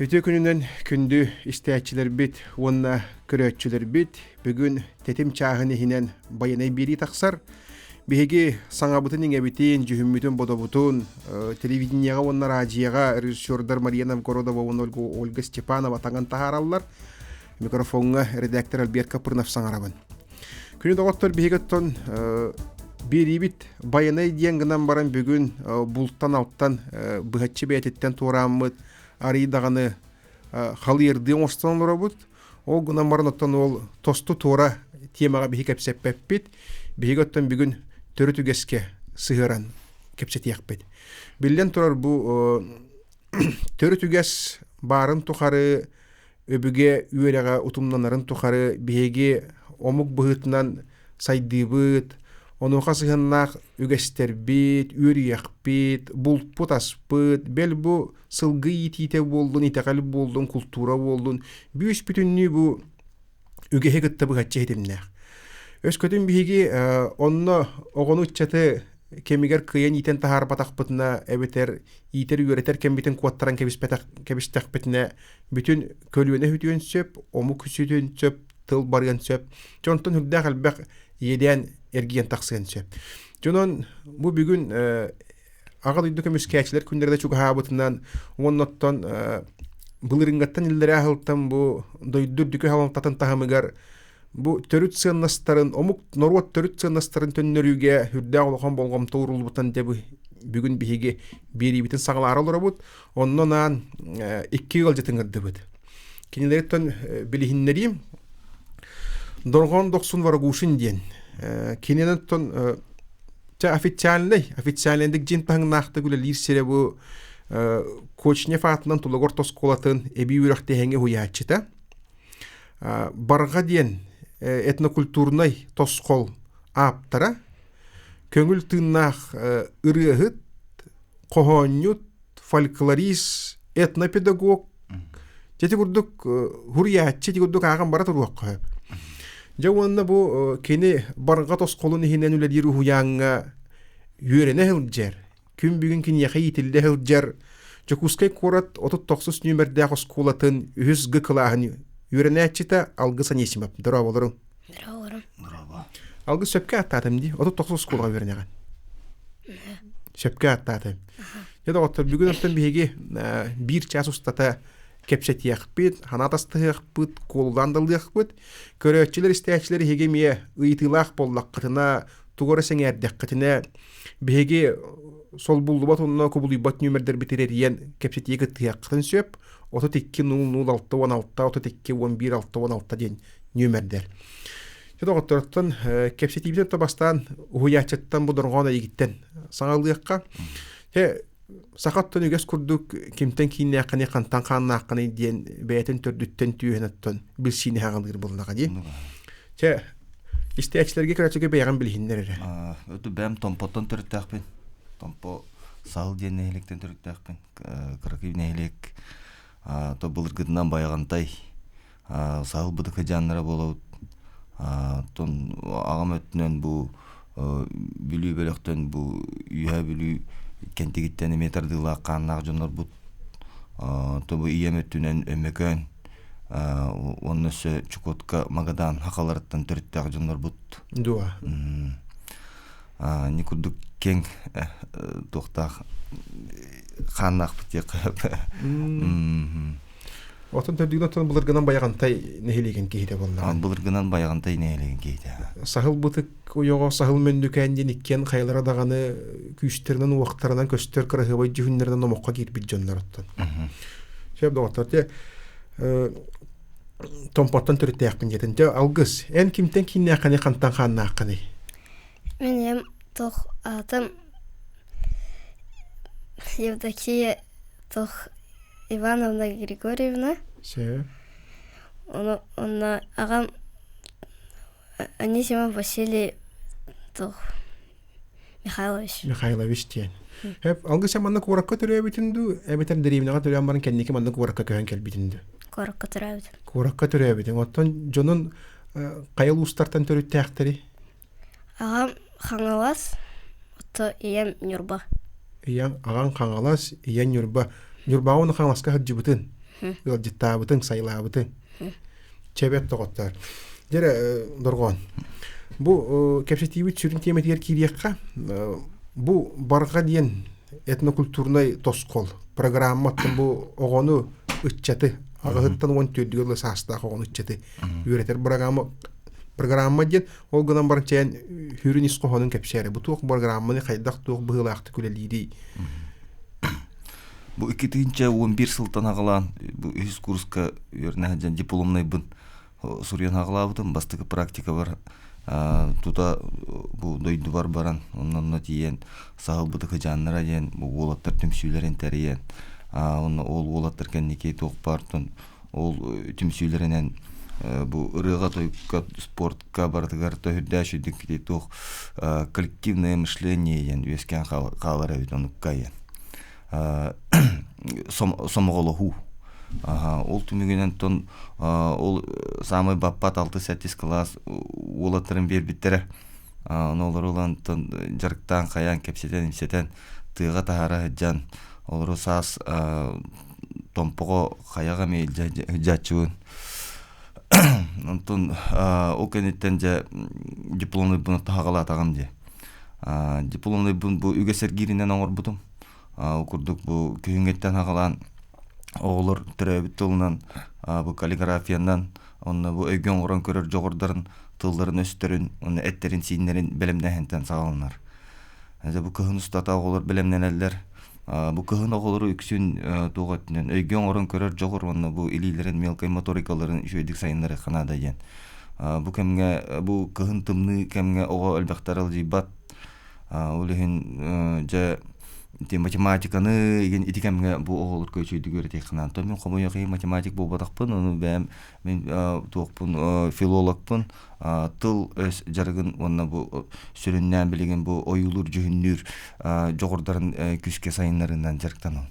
Үтүө күнүнэн күндү истээччилэрбит уонна көрөөччүлэрбит бүгүн тэтим чааһын иһинэн байанай биэрии тахсар. Биһиги саҥабытын иҥэбитин, дьүһүммүтүн-бодобутун телевидениеҕа уонна радиоҕа режиссердар Мария Новгородова уонна Ольга Степанова таҥан таһаараллар. Микрофоҥҥа редактор Альберт Капрынов саҥарабын. Күнү доҕоттор биһиги оттон биэриибит байанай диэн гынан баран бүгүн бултан-алтан быһаччы бэйэтиттэн туорааммыт арый даҕаны халыйырдыы оҥостон олоробут. Ол гынан баран оттон ол тосту туора темаҕа биһи кэпсэппэппит. Биһиги оттон бүгүн төрүт үгэскэ сыһыаран кэпсэтиэхпит. Биллэн турар бу төрүт үгэс баарын тухары өбүгэ үөрэҕэ утумнанарын тухары биһиги омук быһыытынан сайдыыбыт, онуоха сыһыаннаах үгэстэрбит, үөрүйэхпит, булпут-аспыт, бэл бу сылгы иитиитэ буоллун, итэҕэл буоллун, култуура буоллун, бүүс-бүтүннүү бу үгэһи кытта быһаччы ситимнээх. Өскөтүн биһиги онно оҕону ыччаты кэмигэр кыайан иитэн таһаарбатахпытына эбэтэр иитэр-үөрэтэр кэммитин куоттаран кэбиспэтэх кэбистэхпитинэ бүтүн көлүөнэ үтүөн сөп, омук үсүтүөн сөп, тыл барыан сөп. Дьонтон үрдээх элбэх иэдээн эргийэн тахсыан сөп. Дьонон бу бүгүн Аҕа дойду көмүскээччилэр күннэрэ чугаһаабытынан уонна оттон былырыыҥҥаттан иллэрээ сылтан бу дойду үрдүкү салалтатын таһымыгар бу төрүт сыаннастарын, омук норуот төрүт сыаннастарын төннөрүүгэ үрдээх улахан болҕомто ууруллубутан дьэ бүгүн биһиги биэриибитин саҕалаары олоробут. Онно анаан икки ыалдьыт ыҥырдыбыт. Кинилэриттэн билиһиннэриим. Дорҕоон Дохсун Ворогушин диэн. Кининэн оттон Чэ, официальный, официальныйдык дьин таһыҥнаахтык үлэлиир сирэ бу Кочнев аатынан Тулагор оскуолатын эбии үөрэхтээһиҥҥэ уһуйааччыта. Барҕа диэн этнокультурнай тосхол ааптара, көҥүл тыыннаах ырыаһыт, хоһоонньут, фольклорист, этнопедагог. Дьэ ити курдук хуруйааччы ити курдук ааҕан бара туруохха сөп. Дьэ уонна бу кини барҕа тосхолун иһинэн үлэлиир уһуйааҥҥа үөрэнэ сылдьар, күн бүгүн киниэхэ иитиллэ сылдьар Дьокуускай куорат 39 нүөмэрдээх оскуолатын үһүс Г кылааһын үөрэнээччитэ Алгыс Анисимов. Дорооболоруҥ. Дорооболоруҥ. Дорообо. Алгыс сөпкө ааттаатым дии. 39 оскуолаҕа үөрэнэҕин. Сөпкө ааттаатым. Дьэ доҕоттор, бүгүн оттон биһиги биир чаас устата кэпсэтиэхпит, санаа тастыһыахпыт, куолулаан да ылыахпыт. Көрөөччүлэр, истээччилэр эһиги эмиэ ыйытыылаах буоллаххытына, тугу эрэ сэҥээрдэххитинэ, биһиги солбуллубат уонна кубулуйбат нүөмэрдэрбитин эрийэн кэпсэтиигэ кыттыһыаххытын сөп. 32 0 0 6 16 32 11 6 16 диэн нүөмэрдэр. Дьэ доҕотторуттан кэпсэтиибитин то бастаан уһуйааччыттан бу дорҕоон эйигиттэн саҥалыахха. Дьэ сахаттан үгэс курдук кимтэн кииннээххиний, хантан хааннааххыный диэн бэйэтин төрдүттэн түөһэн оттон билсиини хаҕалыыр буоллаҕа дии. Чэ, истээччилэргэ көрөөччүгэ бэйэҕин билиһиннэр эрэ. Өтө бэйэм Томпоттон төрүттээхпин. Томпо Саһыл диэн нэһилиэктэн төрүттээхпин. Кыракый нэһилиэк то былыргытынан Байаҕантай саһыл бытыкыдьааннара буолабыт. Оттон аҕам өттүнэн бу Бүлүү бөлөхтөн бу Үөһээ Бүлүү Кэнтигиттэн эмиэ тардыылаах хааннаах дьоннорбут. То бу ийэм өттүнэн Өймөкөөн уонна өссө Чукотка, Магадан хахаларыттан төрүттээх дьоннорбут. Дуо. Ини курдук киэҥ туохтаах хааннаахпыт диэххэ Отон төрдүгүн оттон былыргынан Байаҕантай нэһилиэгин киһитэ буоллаҕа. Былыргынан Байаҕантай нэһилиэгин киһитэ. Саһыл бытык ойоҕо Саһыл Мөндүкээн диэн иккиэн хайалара даҕаны күүстэринэн уохтарынан көстөр кыраһыабай дьүһүннэринэн номоххо киирбит дьоннор оттон. Сөп доҕоттор, те Томпоттон төрүттээхпин диэтин. Дьэ, Алгыс, эн кимтэн кииннээххиний, хантан хааннааххыный? Мин ийэм туох аатым Евдокия туох Ивановна Григорьевна. Сөп. Ону онно аҕам Анисимов Василий туох Михайлович. Михайлович диэн. Сөп. Алгыс манна куоракка төрөөбүтүн дуу, эбэтэр дэриэбинэҕэ төрөөн баран кэнники манна куоракка көһөн кэлбитин дуу? Куоракка төрөөбүтүм. Куоракка төрөөбүтүҥ. Оттон дьонун хайа улуустартан төрүттээхтэри? Аҕам Хаҥалас, ото ийэм Ньурба. Ийэҥ аҕаҥ Хаҥалас, ийэҥ Ньурба. Ньурбаҕа уонна Хаҥаласка сылдьыбытын. Ыалдьыттаабытыҥ, сайылаабытыҥ. Чэбэт доҕоттоор. Дьэрэ, дорҕоон. Бу кэпсэтиибит сүрүн тиэмэтигэр киириэххэ. Бу барҕа диэн этнокультурнай тосхол программа бу оҕону ыччаты аҕыһыттан 14 ыла саастаах оҕону ыччаты үөрэтэр программа программа диэн ол гынан баран чээн хүрүн ис хоһоонун кэпсээрэ бу туох программаны хайдах туох быһыылаахтык үлэлиирий Бу 2011 сылтан аҕалаан бу үһүс курска үөрэнэ сылдьан дипломнайбын суруйан аҕалаабытым. Бастакы практикабар тута бу дойдубар баран онно тиийэн саһылбыты кыдьааннара диэн бу уолаттар түмсүүлэрин тэрийэн онно ол уолаттар кэнники туох баартан ол түмсүүлэринэн бу ырыаҕа-тойукка, спортка барытыгар төһүрдээх сүрдүк туох коллективное мышление диэн үөскээн хаалар эбит онукка диэн сомоҕолоһуу. Ол түмүгүнэн тон ол саамай баппат алты-сэттис кылаас уолаттарын биэрбиттэрэ. Ону олору ылан дьарыктаан хайаан кэпсэтэн-ипсэтэн тыаҕа таһаара сылдьан олору саас Томпоҕо хайаҕа эмиэ илдьэ сылдьааччыбын. Онтон ол кэнниттэн дьэ дипломнайбын таһаҕалаатаҕым дии. Дипломнайбын бу үгэс эргииринэн оҥорбутум. Ол курдук бу күһүҥҥүттэн аҕалаан оҕолор төрөөбүт тылынан бу каллиграфиянан онно бу өйгө оҥорон көрөр дьоҕурдарын тылларын-өстөрүн уонна эттэрин-сииннэрин бэлэмнээһинтэн саҕаланар. Дьэ бу кыһын устата оҕолор бэлэмнэнэллэр. Бу кыһын оҕолору үксүн туох өттүнэн өйгө оҥорон көрөр дьоҕур уонна бу илиилэрин мелкай моторикаларын үчүгэйдик сайыннарыахха наада диэн. Бу кэмҥэ бу кыһын тымныы кэмҥэ оҕо элбэхтэ аралдьыйбат. Ол иһин дьэ ити математиканы игин ити кэмҥэ бу оҕолорго үчүгэйдик үөрэтиэххэ наада. Онтон мин хомойуох иһин математик буолбатахпын, ону бэйэм мин туохпун филологпын тыл өс дьарыгын уонна бу сүрүннээн билигин бу ойуулуур дьүһүннүүр дьоҕурдарын күүскэ сайыннарыынан дьарыктанабын.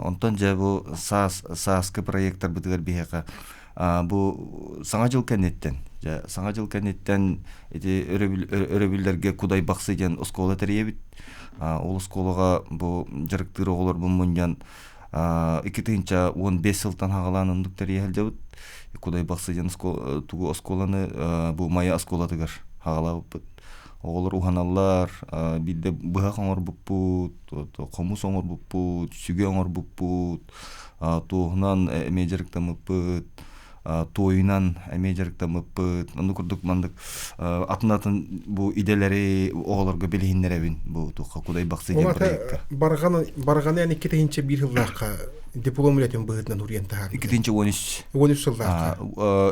Онтон дьэ бу саас сааскы проекттарбытыгар биһиэхэ бу Саҥа дьыл кэнниттэн дьэ Саҥа дьыл кэнниттэн ити өрөбүллэргэ Кудай Бахсы диэн оскуола тэрийэбит. Ол оскуолаҕа бу дьарыктыыр оҕолорбун мунньан 2015 сылтан хаҕалаан оннук тэрийэ сылдьабыт. Кудай Бахсы диэн тугу оскуоланы бу Майа оскуолатыгар хаҕалаабыппыт. Оҕолор уһаналлар, биирдэ быһах оҥорбуппут, хомус оҥорбуппут, сүгэ оҥорбуппут, туоһунан эмиэ дьарыктаммыппыт, туойунан эмиэ дьарыктаммыппыт. Оннук курдук маннык атын-атын бу идэлэри оҕолорго билиһиннэрэбин бу туохха Кудай Бахсы диэн проекка. Барҕаны барҕаны эн 2001 сыллаахха диплом үлэтин быһыытынан уруйан таһаарбыта. 2013. 13 сыллаахха.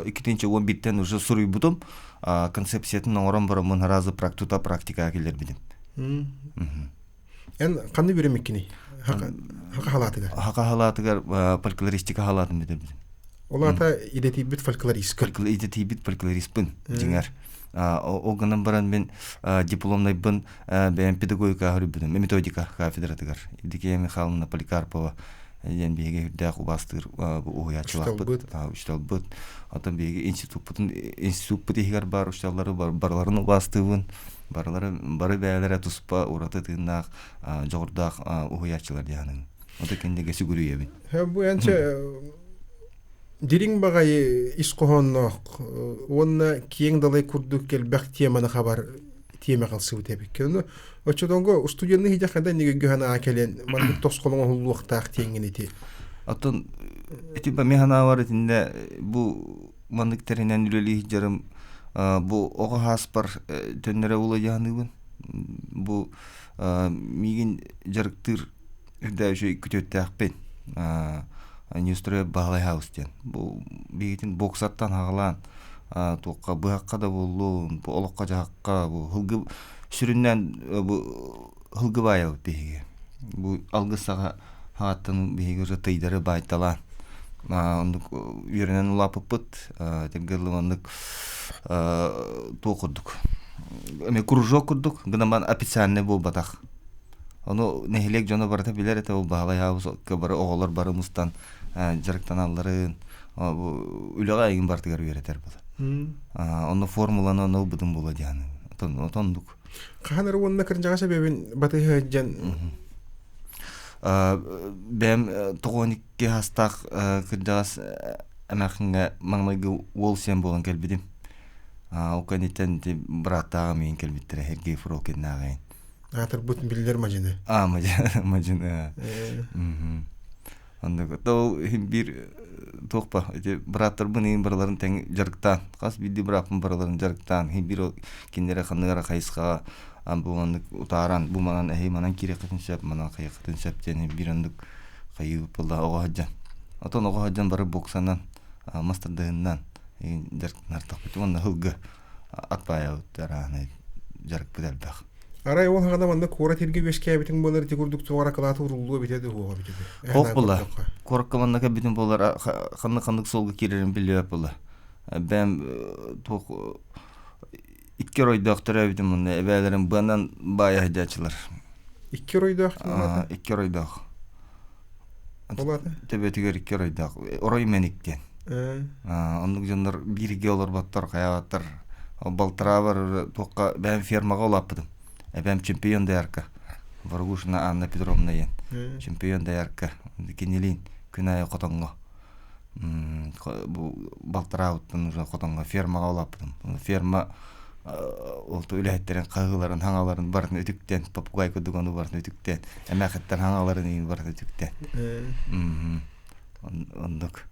2011-тэн уже суруйбутум. Концепциятын оҥорон бараммын сразу тута практикаҕа киллэрбитим. Эн ханна үөрэммиккиний? Хака халаатыгар. Хака халаатыгар фольклористика халаатын бүтэрбитим. Ол аата идэтийбит фольклористка. Идэтийбит фольклористпын дьиҥэр. Ол гынан баран мин дипломнайбын бэйэм педагогика көрбүтүм, методика кафедратыгар. Евдокия Михайловна Поликарпова диэн биһиги үрдээх убаастыыр уһуйааччылаахпыт, учууталбыт. Оттон биһиги институппутун институппут иһигэр баар учууталлары барыларын убаастыыбын. Барылары бары бэйэлэрэ туспа ураты тыыннаах, дьоҕурдаах уһуйааччылар диэханын. Ото кинилэргэ сүгүрүйэбин. Бу энче дириҥ баҕайы ис хоһоонноох уонна киэҥ далай курдук элбэх теманы хабар тиэмэ халсыбыт эбиккин. Ону оччотонго устудьуоннуу иһдэх хандан нигүггү санаа кэлэн маннык тосхолоҥ оһуллуохтаах тиэҥҥин ити. Оттон ити мин санаабар итиннэ бу маннык тэринэн үлэлии сылдьарым бу оҕо сааспар төннөрө буолуо дии саныыбын. Бу миигин дьарыктыыр үрдээ үчүгэй күтүөттээхпин. Ньустуруйа Баһылай Хаус диэн. Бу биһигитин боксаттан хаҕалаан туохха быһахха да буоллун, бу олоххо-дьаһахха бу һылгы сүрүннээн бу һылгы баайабыт биһиги. Бу алгыс саҕа хааттан биһиги уже тыйдары баайталаан оннук үөрэнэн улааппыппыт. Тиргэ маннык туох курдук эмиэ кружок курдук гынан официальный буолбатах. Ону нэһилиэк дьоно барыта билэр этэ ол Баһылай Аабыска бары оҕолор бары мустан дьарыктаналларын үлэҕэ эйигин барытыгар үөрэтэр була. Онно формуланы онно ылбытым буолуо диэн. Отон оннук. Хаһан эрэ уонна кырдьаҕас эбэбин батыһа сылдьан. Бэйэм 92 саастаах кырдьаҕас эмээхсиҥҥэ маҥнайгы уол сиэн буолан кэлбитим. Ол кэнниттэн ити бырааттааҕым иһин кэлбиттэрэ Сергей Фролкиннааҕын. Аатырбыт биллэр мадьыны. А, мадьыны. Оннук. Ол иһин биир туох ба ити бырааттарбын иһин барыларын тэҥ дьарыктаан, хас биирдии бырааппын барыларын дьарыктаан, иһин биир кинилэри ханнык эрэ хайысхаҕа бу маннык утааран, бу манан эһи манан киириэххитин сөп, манан хайыаххытын сөп диэн биир оннук хайыы буолла оҕо сылдьан. Отон оҕо сылдьан бары боксанан, мас тардыһыннан дьарыктанартахпыт уонна сылгы ат баайабыт арааһынай дьарыкпыт элбэх. Арай ол хаҕана манна куорат иргэ үөскээбитиҥ буолар ити курдук туора кылааты уруллуо эбитэ дуу эбитэ дуу. Хоох була. Куоракка манна кэлбитим буолар ханнык-ханнык суолга киирэрин билбэт була. Бэм туох икки оройдоох төрөөбүтүм мунна эбээлэрим быанан баайа сылдьааччылар. Икки оройдоох Икки оройдоох. Төбөтүгэр икки оройдоох. Орой мэник диэн. Оннук дьоннор бииргэ олорботтор, хайаабаттар. Балтараабар туохха бэйэм фермаҕа улааппытым. Эбэм чемпион доярка. Ворогушина Анна Петровна диэн. Чемпион доярка. Кинилиин күн аайы хотоҥҥо бу балтараабыттан уже хотоҥҥо фермаҕа улааппытым. Ферма ол үлэһиттэрин хаһыыларын, хаҥаларын барытын үтүктэн, попугай курдук ону барытын үтүктэн, эмээхиттэр хаҥаларын иин барытын үтүктэн. Оннук.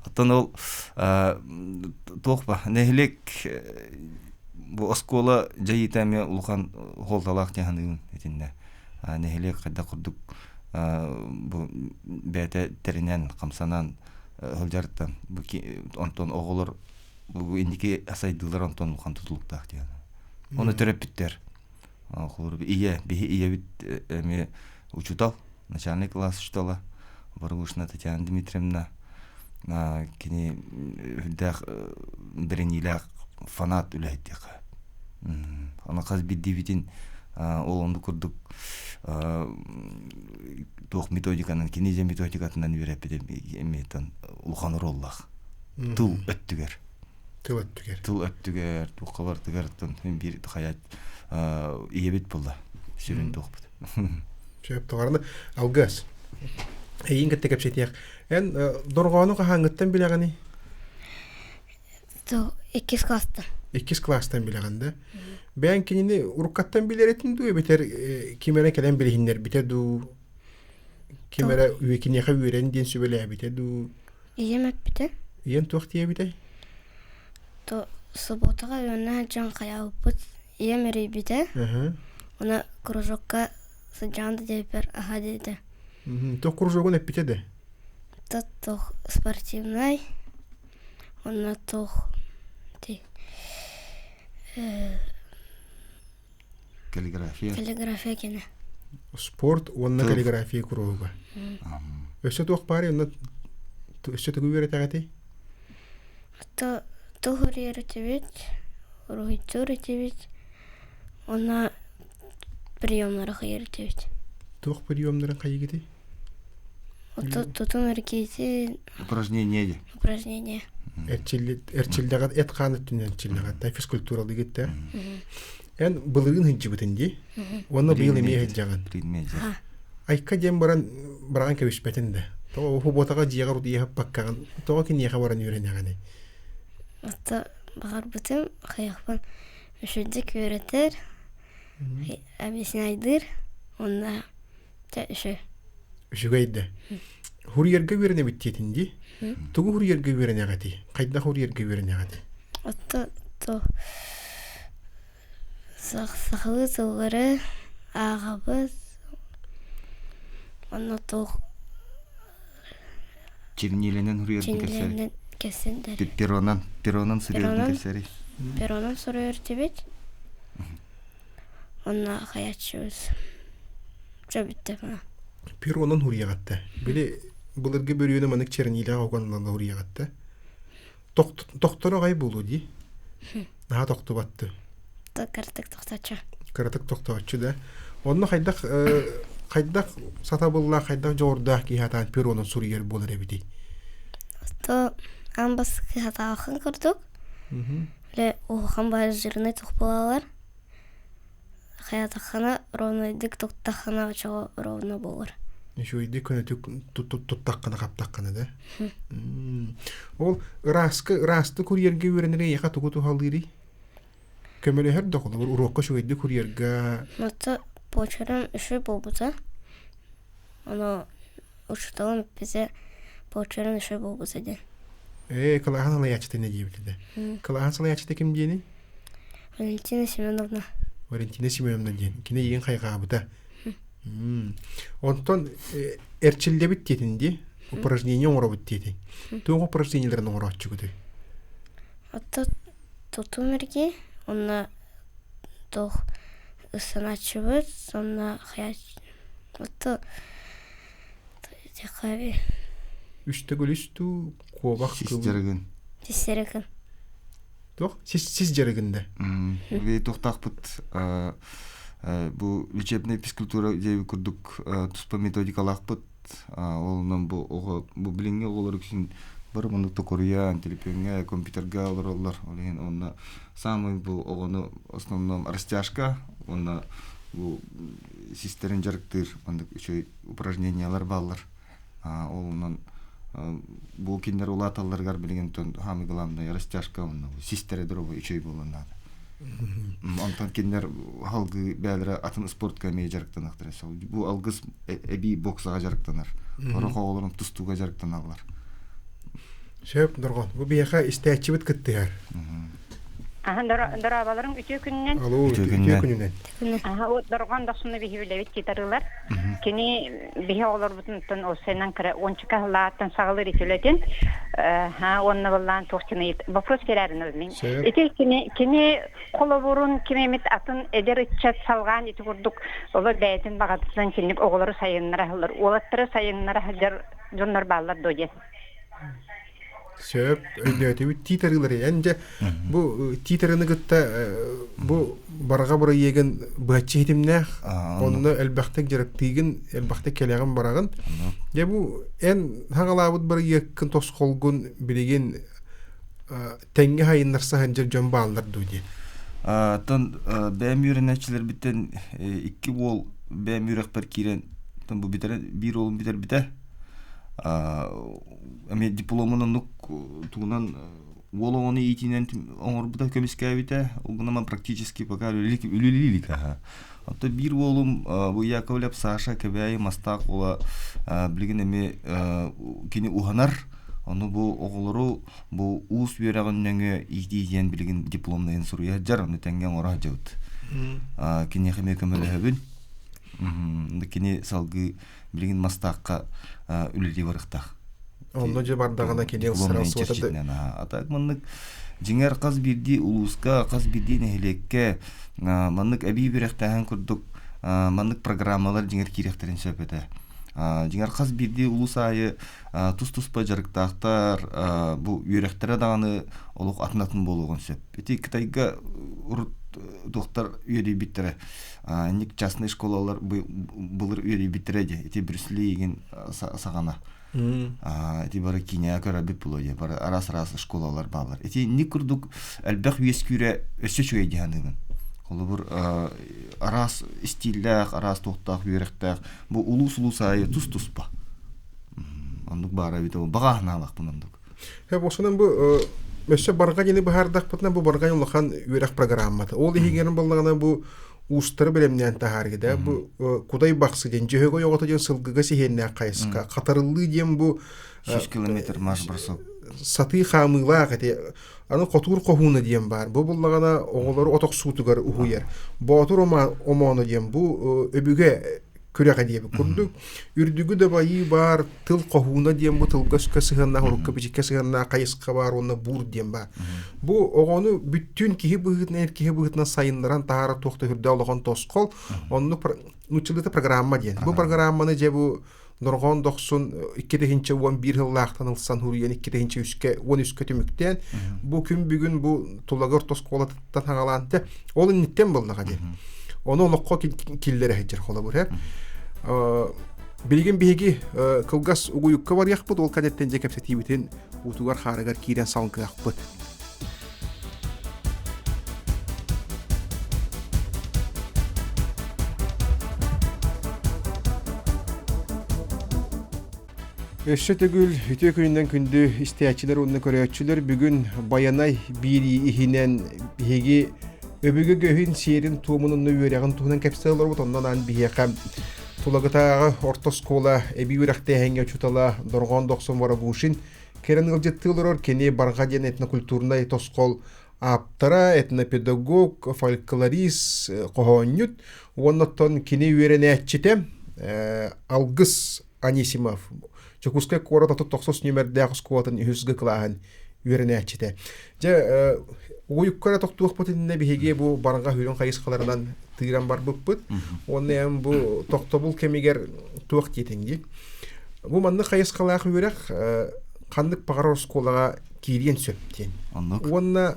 Оттон ол туох ба нэһилиэк бу оскуола дьайыыта эмиэ улахан суолталаах диэн саныыбын итиннэ. Нэһилиэк хайдах курдук бу бэйэтэ тэринэн, хамсанан сылдьарыттан бу онтон оҕолор бу инники сайдыылар онтон улахан тутулуктаах диэн. Ону төрөппүттэр. Холобур ийэ, биһи ийэбит эмиэ учуутал, начальный класс учуутала Воргушина Татьяна Дмитриевна кини үрдээх бэриниилээх фанат үлэһит диэххэ. Аны хас биирдиибитин ол оннук курдук туох методиканан кини дьэ методикатынан үөрэппит эмиэтэн улахан оруоллаах тыл өттүгэр тыл өттүгэр тыл өттүгэр туохха барытыгар биир хайа ийэбит буолла сүрүн туохпут Сөп тоҕарны алгас. Эйиин кытта кэпсэтиэх. Эн дорҕоону хаһааҥҥыттан билэҕиний? Иккис класстан. Иккис класстан билэҕин да? Бэйэҥ кинини уруккаттан билэр этиҥ дуу эбэтэр ким эрэ кэлэн билиһиннэрбитэ дуу? Ким эрэ киниэхэ үөрэн диэн сүбэлээбитэ дуу? Ийэм эппитэ. Ийэм туох диэбитэй? То субботаҕа үөннээх дьон хайаабыппыт Ийэм эрийбитэ, уонна кружокка сылдьаҕын да диэбиппэр аһа диэтэ. Туох кружогун эппитэ да? Туох спортивнай, уонна туох Каллиграфия. Каллиграфия кэнэ. Спорт уонна каллиграфия куруһуга. Өссө туох баарый онно өссө тугу үөрэтэҕитий? Туох үөрэтибит, уруһуйдуур этибит уонна приемнары хайыр этибит. Туох приемнарын хайыгытый? Тутун эргиитин Упражнение дии. Упражнение. Эрчиллэҕит эт-хаан өттүнэн эрчиллэҕит физкультуралыгыт да. Эн былырыын сылдьыбытын дии. Уонна быйыл эмиэ сылдьаҕын. Айка диэн баран бараҕан кэбиспэтин да. Тоҕо уһуботаҕа дьиэҕэр утуйа сыппаккаҕын тоҕо киниэхэ баран үөрэнэҕиний? Ото баҕарбытым хайахпын үчүгдүк үөрэтэр, объясняйдыыр уонна чэ үчүгэй. Үчүгэй да. Хуруйарга үөрэнэбит диэтин дии. Тугу хуруйарга үөрэнэҕитий? Хайдах хуруйарга үөрэнэҕитий? Ото то Сахалыы тыллары ааҕабыт уонна туох Чернилинэн суруйарбын чернилинэн кэпсэтэр. Перонан, перонан суруйарбын кэпсэрий. Перонан суруйар этибит. Уонна хайаччыбыт. Чэ бүттэ Перонан суруйаҕатта. Били былыргы бөрүөнү маннык чернилэҕэ уган суруйаҕатта. Тохторо аҕай буолуо дии. Наһаа тохтубатты. Кыратык тохтооччу. Кыратык тохтооччу да. Онно хайдах хайдах сатабыллаах, хайдах дьоҕурдаах киһи атаан перонун суруйар буолар эбитий? То аан бастакы сатаахын курдук. Ле улахан баар жирный тух буолалар. Хайатаххына ровнойдук туттаххына очоҕо ровно буолар. Үчүгэйдик көнөтүк туттаххына хаптаххына да. Ол ырааска ыраасты курьерга үөрэнэр эйиэхэ тугу туһалыырый? Көмөлөһөр да холобур уруокка үчүгэйдик курьерга. Мата почерым үчүгэй буолбута. Ону учууталым эппитэ почерым үчүгэй буолбута диэн. Ээ, кылааһын салайааччыта не диэбитэ. Кылааһын салайааччыта ким диэний? Валентина Семеновна. Валентина Семеновна диэн. Кини эйигин хайҕаабыта. Онтон эрчиллэбит диэтин дии, упражнение оҥоробут диэтиҥ. Туох упражнениеларын оҥорооччугутуй? Ото тутум эрги, онно туох ыстанааччыбыт, онно ото Үс төгүл үс дуу, куобах Сис дьарыгын. Сис дьарыгын. Туох? Сис, сис дьарыгын да? Би туохтаахпыт бу лечебная физкультура диэби курдук туспа методикалаахпыт. Ол онон бу оҕо бу билиҥҥи оҕолор үксүн бары маннык токуруйан, телефоҥҥа, компьютерга олороллор. Ол иһин онно самый бу оҕону основном растяжка уонна бу систэрин дьарыктыыр маннык үчүгэй упражнениялар бааллар. Ол онон бу кинилэр улааталларыгар билигин самый главный растяжка онно систэрэ дробу үчүгэй буолуон наада. Онтон кинилэр халгыы бээлэрэ атын спортка эмиэ дьарыктаныахтара. Бу алгыс эбии боксаҕа дьарыктанар. Сорох оҕолорум тустууга дьарыктаналлар. Сөп, Дорҕон. Бу биһиэхэ истээччибит кыттыһар. Дорооболоруҥ үтүө күнүнэн. Алло, үтүө күнүнэн. Дорҕон дохсуну биһи билэбит титарылар. Кини биһи оҕолорбутунтан осенан кыра уончака сылааттан саҕалыр итилэтин уонна баллаан туох вопрос керээрин мин. Ити кини кини холобурун ким эмит атын эдэр ыччат салҕаан ити курдук олор бэйэтин баҕатынан киник оҕолору сайыннара сылдьар уолаттары сайыннара сылдьар дьоннор бааллар дуо диэн. Сөп, өйдөөтүбүт тиитарыылары. Эн дьэ бу тиитарыны кытта бу барҕа бырайыагын быһаччы иһитимнээх, онно элбэхтик дьарыктыыгын, элбэхтик кэлэҕин бараҕын. Дьэ бу эн хаҥалаабыт бырайыаккын тосхолгун билигин тэҥҥэ хайыннарса сылдьар дьон бааллар дуу диэн. Оттон бэйэм үөрэнээччилэрбиттэн икки уол бэйэм үөрэхпэр киирэн бу бүтэрэн биир уолум бүтэрбитэ. Эмиэ дипломун оннук тугунан уол оҕону иитиинэн оҥорбута көмүскээбитэ. Ол гынан практически пока үлэлии илик аһа. Оттон биир уолум бу Яковлев Саша Кэбээйи Мастаах уола билигин эмиэ кини уһанар. Ону бу оҕолору бу уус үөрэҕин нөҥүө иитии диэн билигин дипломнайын суруйа сылдьар, ону тэҥҥэ оҥоро сылдьабыт. Киниэхэ эмиэ көмөлөһөбүн. Кини салгыы билигин Мастаахха үлэлии барыахтаах. Онно дьэ бардаҕына кини ылсаран суота А так маннык дьиҥэр хас биирдии улууска, хас биирдии нэһилиэккэ маннык эбии үөрэхтээһин курдук маннык программалар дьиҥэр киириэхтэрин сөп этэ. Дьиҥэр хас биирдии улуус аайы тус-туспа дьарыктаахтар бу үөрэхтэрэ даҕаны олох атын-атын буолуоҕун сөп. Ити Кытайга урут туохтар үөрүйбүттэрэ инник частный школалар былыр үөрүйбүттэрэ дии ити Брюс Ли игин саҕана ити бары киинэҕэ көрөрбүт буолуо дии бары араас-араас школалар бааллар ити инник курдук элбэх үөскүүрэ өссө үчүгэй дии саныыбын холобур араас истииллээх араас туохтаах үөрэхтээх бу улуус-улуус аайы тус-туспа оннук баара эбит баҕа санаалаахпын оннук Босунан бу өссө барҕа диэни быһаардахпытына бу барҕа улахан үөрэх программата. Ол иһигэр буоллаҕына бу уустары бэлэмнээн таһаарга да бу Кудай Бахсы диэн Дьөһөгөй оҕото диэн сылгыга сиһиэннээх хайыска хатарыллыы диэн бу 100 километр марш бросок сатыы хаамыылаах эти аны хотуур хоһууна диэн баар бу буллаҕына оҕолору от охсуутугар уһуйар боотур омооно диэн бу өбүгэ күрэҕэ диэбит курдук үрдүгү дабайыы баар тыл хоһууна диэн бу тылга өскө сыһыаннаах урукка бичиккэ сыһыаннаах хайысха баар уонна буур диэн баар бу оҕону бүттүүн киһи быһыытынан эр киһи быһыытынан сайыннаран таһаара туох да үрдэ олохон тосхол оннук нууччалыыта программа диэн бу программаны дьэ бу Дорҕоон Дохсун 2011 сыллаахтан ылсан хуруйан 2003 13-кэ түмүктээн бу күн бүгүн бу Тулагы орто оскуолатыттан хаҥалаан ол инниттэн буоллаҕа диэн. Ону олоххо киллэрэ сылдьар холобур Билигин биһиги кылгас угуйукка барыахпыт, ол кэнниттэн дьэ кэпсэтиибитин уутугар-хаарыгар киирэн салгыахпыт. Өссө төгүл үтүө күнүнэн күндү истээччилэр уонна көрөөччүлэр бүгүн Байанай биирии иһинэн биһиги өбүгэ көһүн сиэрин туомун онно үөрэҕин туһунан кэпсэл олорбут онон аан биһиэхэ Тулагытааҕы орто оскуола эбии үөрэхтээһиҥҥэ учуутала Дорҕоон Дохсун Ворогушин кэлэн ыалдьыттыы олорор кини Барҕа диэн этнокультурнай тосхол ааптара, этнопедагог, фольклорист, хоһоонньут уонна оттон кини үөрэнээччитэ Алгыс Анисимов Дьокуускай куорат 39 нүөмэрдээх оскуолатын үһүс Г кылааһын үөрэнээччитэ. Дьэ, угуйукка эрэ тохтуохпут иннинэ биһиги бу барҕа хүрүн хайысхаларынан тыыран барбыппыт. Уонна эн бу тохтобул кэмигэр туох диэтиҥ дии? Бу маннык хайысхалаах үөрэх ханнык баҕарар оскуолаҕа киириэн сөп диэн. Оннук. Уонна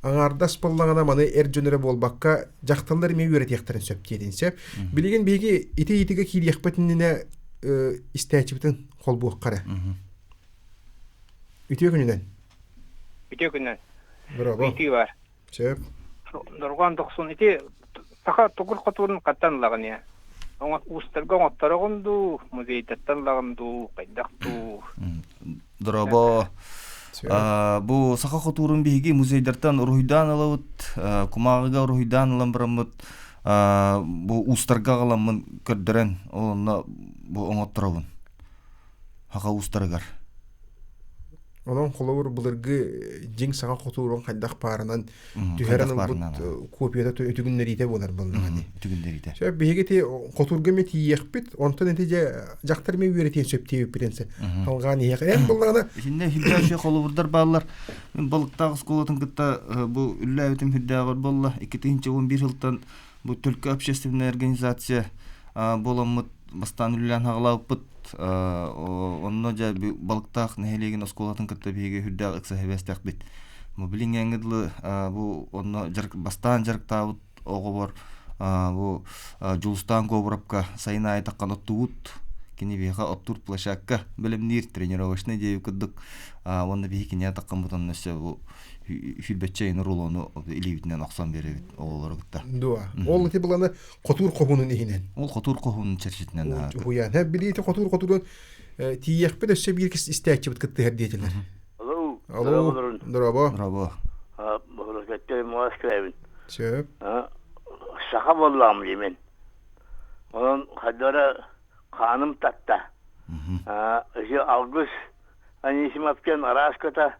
аҥаардас буоллаҕына маны эр дьон эрэ буолбакка дьахталлар эмиэ үөрэтиэхтэрин сөп диэтин сөп. Билигин биһиги ити ыйытыга киириэхпит иннинэ истээччибитин холбуохха эрэ. Үтүө күнүнэн. Үтүө күнүнэн. Браво. Ыйытыы баар. Сөп. Дорҕоон дохсун ити саха тугур хотуурун хантан ылаҕын я? Уустарга оҥоттороҕун дуу, музейдартан ылаҕын дуу, хайдах дуу? Дорообо. Бу саха хотуурун биһиги музейдартан уруһуйдаан ылабыт, кумааҕыга уруһуйдаан ылан бараммыт бу уустарга аҕаламмын көрдөрөн, ол онно бу оҥотторобун. Саха уустарыгар. Онон холобур былыргы дьиҥ саҥа хотуурун хайдах паарынан түһэрэн ылбыт копията үтүгүннэриитэ буолар буоллаҕа Үтүгүннэриитэ. Сөп биһиги ити хотуурга эмиэ тиийиэхпит, онтон ити дьэ дьахтар эмиэ үөрэтиэн сөп диэбиппитин халҕаан иһиэх. Эн буллаҕына Итиннэ сүрдээх холобурдар бааллар. Мин балыктаах оскуолатын кытта бу үллээбитим сүрдээҕэр буолла. 2011 сылтан бу Төлкө общественная организация буоламмыт бастаан үлэлээн хаҕалаабыппыт. Онно дьэ Балыктаах нэһилиэгин оскуолатын кытта биһиги сүрдээх ыкса сибээстээхпит. Бу билиҥҥээҥҥэ дылы бу онно бастаан дьарыктаабыт оҕобор бу Дьулустаан Говоровка сайын аайы таххан оттуубут. Кини биһиэхэ оттуур площадка бэлэмниир тренировочный диэби курдук. Уонна биһи киниэхэ таххаммыт онно өссө бу сүүрбэччэ ин рулону илиибитинэн охсон биэрэбит оҕолору кытта. Дуо. Ол ити быланы хотуур хоһуунун иһинэн. Ол хотуур хоһуунун чэрчитинэн. Уһуйаан. Һэ билиити хотуур хотуурун тиийиэхпит өссө биир истээччибит кыттыһар диэтилэр. Алло. Алло. Дорообо. Дорообо. Баһылыкаттан муос кэлэбин. Сөп. Саха буоллаҕым дии мин. Онон хайдара хааным татта. Ити алгыс Анисимов диэн араас-кыта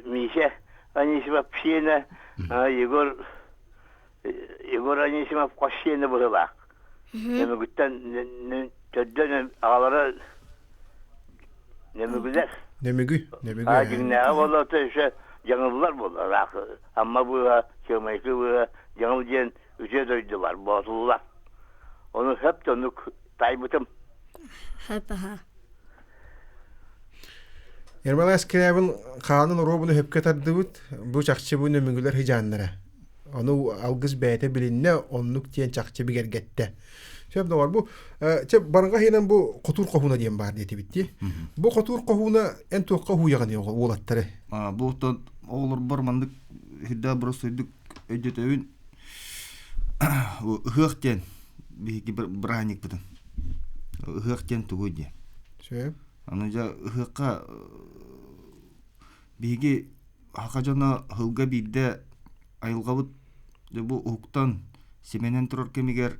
Миша Анисимов сиэнэ Егор Егор Анисимов хос сиэнэ быһыылаах. Нөмүгүттэн төрдө аҕалара Нөмүгүлэр. Нөмүгү, Нөмүгү. Аа дьиҥнээҕэ буолла өссө дьаҥыллар буолла. Амма быыһа, Чыамайкы быыһа, Дьаҥыл диэн үтүө дойду бар, Боотуллар. Ону сөп да оннук таайбытым. Хөп аха. Ермолай Скрябин хаанын оруобуну сөпкө тардыбыт, бу чахчы бу нөмүгүлэр хыдьааннара. Ону алгыс бэйэтэ билиннэ, оннук диэн чахчы бигэргэттэ. Сөп доҕор, бу чэ барҕа иһинэн бу хотуур хоһууна диэн баар диэтибит дии. Бу хотуур хоһууна эн туохха уһуйаҕын уолаттары? Бу оҕолорбор маннык үрдээх боростуойдук өйдөтөбүн. Ыһыах диэн биһиги бырааһынньыкпытын. Ыһыах диэн тугуй диэн. Сөп. Аны дьэ ыһыахха биһиги саха дьоно сылга биирдэ айылҕабыт дьэ бу уһуктан симэнэн турар кэмигэр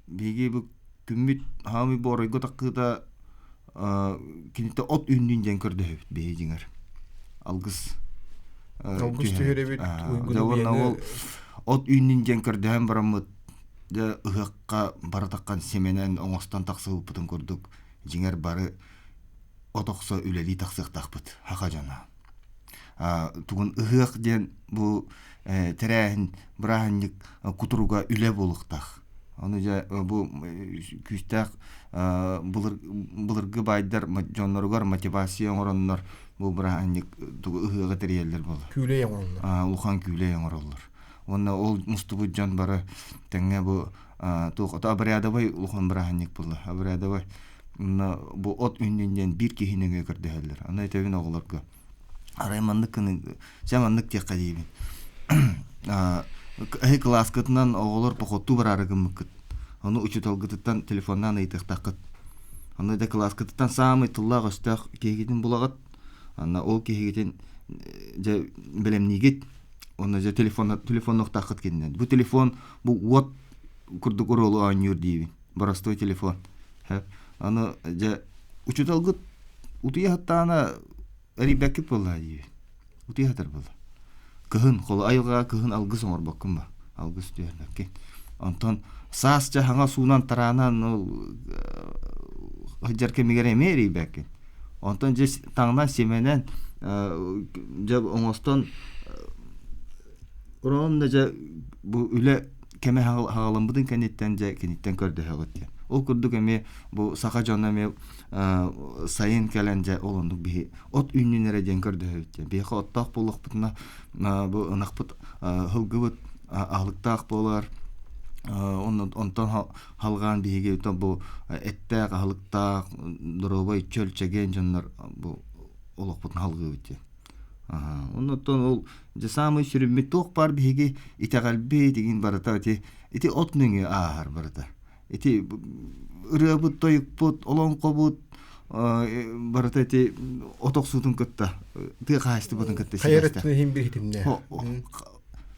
биһиги бу күммүт хаамый бу оройго таххыыта кинитэ от үүннүн диэн көрдөһөбүт биһиги дьиҥэр алгыс алгыс түһэрэбит уонна ол от үүннүн диэн көрдөһөн бараммыт дьэ ыһыахха бара таххан симэнэн оҥостон тахсыбыппытын курдук дьиҥэр бары от охсо үлэлии тахсыахтаахпыт саха дьоно тугун ыһыах диэн бу тэрээһин бырааһынньык кутуруга үлэ буолуохтаах ону дьэ бу күүстээх былыргы баайдар дьонноругар мотивация оҥороннор бу бырааһынньык тугу ыһыаҕы тэрийэллэр буолар күүлэй оҥороллор улахан күүлэй оҥороллор уонна ол мустубут дьон бары тэҥҥэ бу туох ото обрядовай улахан бырааһынньык буолла обрядовай бу от үүннүн диэн биир киһи нөҥүө көрдөһөллөр аны этэбин оҕолорго арай маннык гыны дьэ маннык диэххэ диибин эһи кылааскытынан оҕолор походтуу бараары гыммыккыт ону учууталгытыттан телефоннаан ыйытыахтааххыт. Онно да кылааскытыттан саамай тыллаах-өстөөх киһигитин булаҕыт. Анна ол киһигитин дьэ бэлэмниигит. Онно дьэ телефон телефоннуохтааххыт кининэн. Бу телефон бу уот курдук оруолу оонньуур диибин. Боростуой телефон. Аны дьэ учууталгыт утуйа саттаҕына эрийбэккит буоллаа диибин. Утуйа сытар буолла. Кыһын, холу айылҕаҕа кыһын алгыс оҥорбоккун ба. Алгыс түһэрбэккин. Онтон саас дьэ хаҥа суунан тараанан ол сылдьар кэмигэр эмиэ эрийбэккин. Онтон дьэ таҥнан симэнэн дьэ оҥостон ровно дьэ бу үлэ кэмэ хаҕаламмытын кэнниттэн дьэ киниттэн көрдөһөҕүт диэн. Ол курдук эмиэ бу саха дьоно эмиэ сайын кэлэн дьэ ол оннук биһи от үүннүн эрэ диэн көрдөһөбүт диэн. Биһиэхэ оттоох буоллахпытына бу ынахпыт сылгыбыт аһылыктаах буолар. Онтон халҕаан биһиги бу эттээх, аһылыктаах, доруобай, чөл, чэгиэн дьоннор бу олохпутун халҕыыбыт диэн. Оннуттан ол дьэ саамай сүрүммүт туох баар биһиги итэҕэлбит игин барыта ити ити от нөҥүө ааһар барыта. Ити ырыабыт, тойукпут, олоҥхобут барыта ити от охсуутун кытта тыа хаһаайыстыбатын кытта Хайар өттүнэн иһин биир ситимнээх.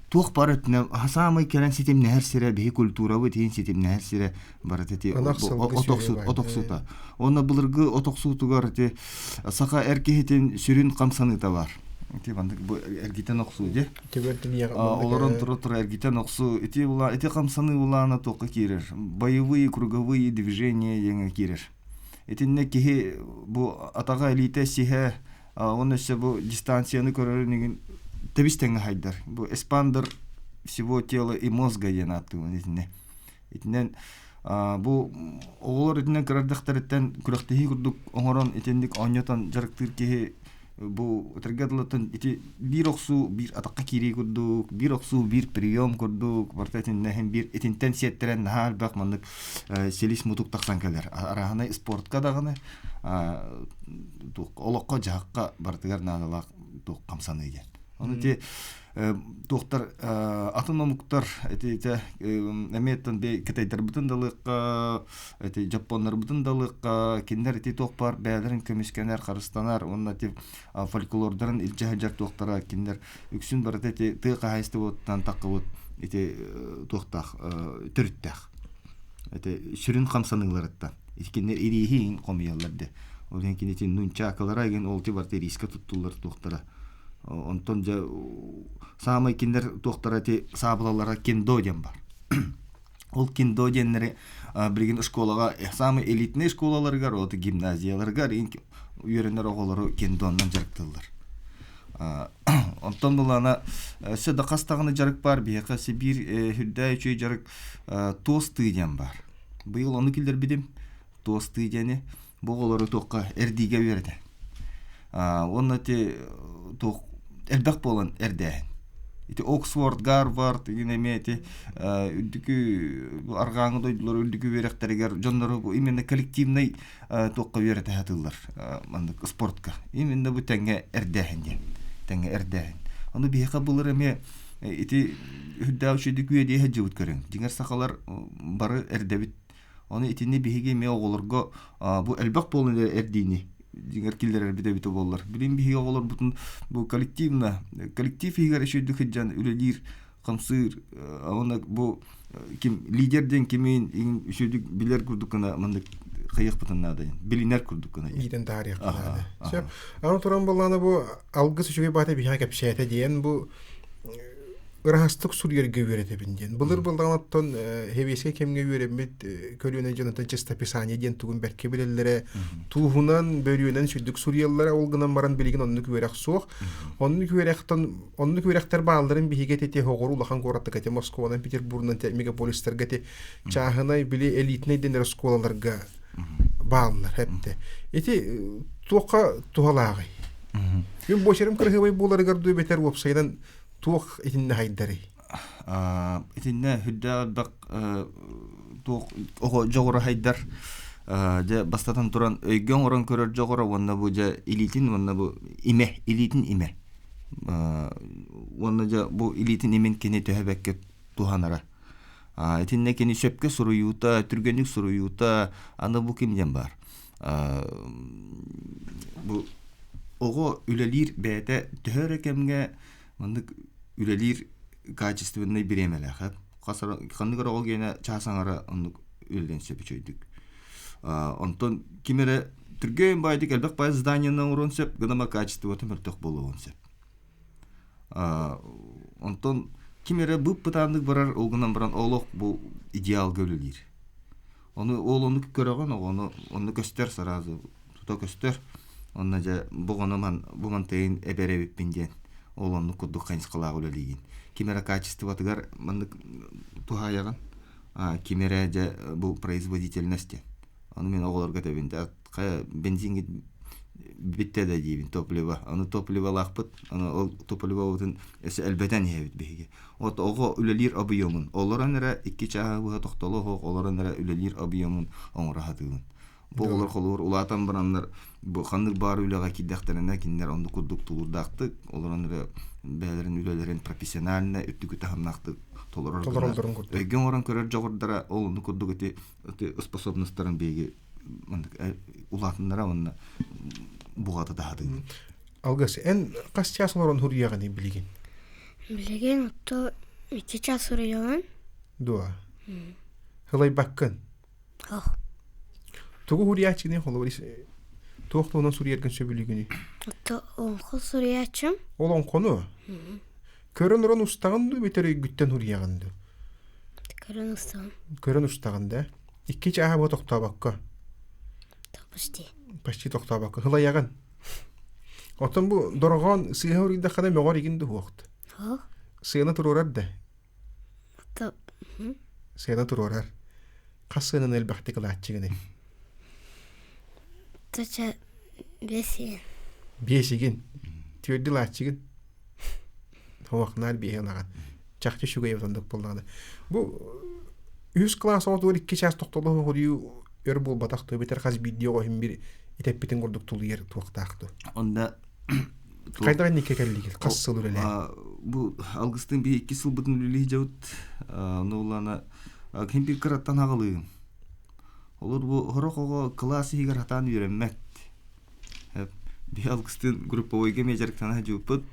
Туох баар өттүнэн саамай кэлэн ситимнэһэр сирэ биһи культурабыт иһин ситимнэһэр сирэ барыта ити от охсуута. Уонна былыргы от охсуутугар ити саха эр киһитин сүрүн хамсаныыта бар. Ити маннык бу эргитэн охсуу дии. Олорон тура-тура эргитэн охсуу ити була ити хамсаныы булаана туохха киирэр? Боевые круговые движения диэҥҥэ киирэр. Итиннэ киһи бу атаҕа илиитэ сиһэ уонна өссө бу дистанцияны көрөрүн игин тэбис тэҥҥэ хайдар. Бу эспандер всего тела и мозга диэн ааттыыбын итиннэ. Итинэн бу оҕолор итинэн кырардахтарыттан күрэхтэһии курдук оҥорон итинник оонньотон дьарыктыыр киһи бу ытырга дылытын ити биир охсуу биир атахха киирии курдук биир охсуу биир прием курдук барыта итиннэ иһин биир итинтэн сиэттэрэн наһаа элбэх маннык силис мутук тахсан кэлэр арааһынай спортка даҕаны олоххо дьаһахха барытыгар наадалаах туох хамсаныы диэн Ону ити туохтар атын омуктар ити эмиэттэн кытайдарбытын да ылыахха ити дьоппуоннарбытын да ылыахха кинилэр ити туох баар бэйэлэрин көмүскэнэр харыстанар уонна ити фольклордарын илдьэ сылдьар туохтара кинилэр үксүн барыта ити тыа хаһаайыстыбатыттан таххыбыт ити туохтаах төрүттээх ити сүрүн хамсаныыларыттан ити кинилэр ирииһи хомуйаллар де ол иһин кини ити нунчаакалара игин ол ити барыта ириискэ туттуллар туохтара Онтон дьэ саамай кинилэр туохтара ити саабылалара кендо диэн бар. Ол кендо диэннэри билигин школаҕа саамай элитнэй школаларыгар, вот гимназияларыгар үөрэнэр оҕолору кендоннан дьарыктыыллар. Онтон булана өссө да хас даҕаны дьарык баар биһиэхэ Сибиир үрдээх үчүгэй дьарык туос тыы диэн баар. Быйыл ону киллэрбитим. Туостыы диэни бу оҕолору туохха эрдиигэ үөрэтэ. Уонна ити туох элбэх буолан эрдээһин. Ити Оксфорд, Гарвард игин эмиэ ити үрдүкү арҕааҥы дойдулар үрдүкү үөрэхтэригэр дьоннору бу именно коллективнай туохха үөрэтэ сатыыллар маннык спортка. Именно бу тэҥҥэ эрдээһин диэн. Тэҥҥэ эрдээһин. Ону биһиэхэ былыр эмиэ ити үрдээх үчүгэй үөдүйэ сылдьыбыт көрүҥ. Дьиҥэр сахалар бары эрдэбит Ону итини биһиги эмиэ оҕолорго бу элбэх буолан эрдиини дьиҥэр киллэрэрбит эбитэ буоллар. Билин биһиги оҕолорбутун бу коллективно, коллектив иһигэр үчүгэйдик сылдьан үлэлиир, хамсыыр, уонна бу ким лидер диэн кимин үчүгэйдик билэр курдук гына маннык хайыахпытын наада билинэр курдук гына иитэн таарыахха наада. Сөп. Аны туран буоллаана бу алгыс үчүгэй баата биһиэхэ кэпсээтэ диэн бу ыраастык суруйарга үөрэтэбин диэн. Былыр былаҕанаттан сэбиэскэй кэмҥэ үөрэммит көлүөнэ дьонуттан чистописание диэн тугун бэркэ билэллэрэ, тууһунан, бөрүөнэн сүрдүк суруйаллара, ол гынан баран билигин оннук үөрэх суох. Оннук үөрэхтэн оннук үөрэхтэр баалларын биһиги ити оҕору улахан куораттык ити Москванан, Петербургунан мегаполистарга ити чааһынай били элитнэй дэнэр оскуолаларга бааллар эптэ. Ити туохха туһалааҕый? Мин буочарым кырыһыбай буоларыгар дуу бэтэр уопсайынан туох итиннэ хайдарый? Итиннэ үрдээх элбэх туох оҕо дьоҕура хайдар. Дьэ бастатан туран өйгө оҥорон көрөр дьоҕура уонна бу дьэ илиитин уонна бу имэ илиитин имэ уонна дьэ бу илиитин имин кини төһө бэккэ туһанара. Итиннэ кини сөпкө суруйуута, түргэнник суруйуута аны бу ким диэн баар. Бу оҕо үлэлиир бэйэтэ төһө эрэ кэмҥэ маннык үлэлиир качественнай бириэмэлээх ханнык эрэ оҕо гиэнэ чаас аҥара оннук үлэлиэн сөп үчүгэйдик. Онтон ким эрэ түргэн баайдык элбэх баай зданиены оҥоруон сөп, гынама качествота мөлтөх буолуон сөп. Онтон ким эрэ бып-бытааннык барар, ол гынан баран олох бу идеалга үлэлиир. Ону ол ону көрөҕүн, оҕону онно көстөр сразу тута көстөр. Онно дьэ бу оҕону ман бу мантайын эбэр эбиппин диэн ол оннук курдук хайысхалаах үлэлиигин. Ким эрэ качествотыгар маннык туһаайаҕын, ким эрэ дьэ бу производительность диэн. Ону мин оҕолорго этэбин да хайа бензиҥҥит бүттэ да диибин топливо. Ону топливолаахпыт, ону ол топливобутун өссө элбэтэн иһэбит биһиги. От оҕо үлэлиир объемун олорон эрэ икки чааһы быһа тохтоло суох олорон эрэ үлэлиир объемун оҥоро сатыыбын. Бу оҕолор холобур улаатан бараннар бу ханнык баар үлэҕэ киирдэхтэринэ кинилэр оннук курдук тулуурдаахтык олорон эрэ бэйэлэрин үлэлэрин профессионально үрдүкү таһымнаахтык толорор гына өйгө оҥорон көрөр дьоҕурдара ол оннук курдук ити способностарын биһиги улаатыннара уонна буҕата таһатыыбыт. Алгыс, эн хас чаас олорон суруйаҕыный билигин? Билигин отто икки чаас суруйаҕын. Дуо? Ылайбаккын? Ох. Тугу суруйааччыгыный холобур туох туһунан суруйаргын сөбүлүүгүнүй? Отто олоҥхо суруйааччым. Олоҥхону? Көрөн уран устаҕын дуу, бүтэр өйгүттэн суруйаҕын дуу? Көрөн устаҕын. Көрөн устаҕын да? Икки чааһа бу тохтообокко. Почти. Почти тохтообокко. Ылайаҕын. Оттон бу дорҕоон сыыһа уруйдаххына мөҕөр игин дуһуохт. Сыана туруорар да? Сыана туруорар. Хас сыананы элбэхтик ылааччыгыный? Тача бесигин. Биэсигин. Түөрдү ылааччыгын. Хуахнаар биэһи ылаҕын. Чахчы үчүгэй оннук буоллаҕына. Бу үһүс кылаас оҕотугар икки чаас тохтолоһу хоруйу өр буолбатах туо битэр хас биирдии оҕо иһин бир итэппитин курдук тулуйар туохтаах дуо? Онда Хайдах инникке кэллигит? Хас сыл үлэлээн? Бу алгыстын би икки сылбытын үлэлии дьабыт. Ону улана ким бир кыраттан аҕалыым. Олор бу хорох оҕо кылаас иһигэр хатаан үөрэммэт. Би алгыстын групповойга эмиэ дьарыктана сылдьыбыппыт.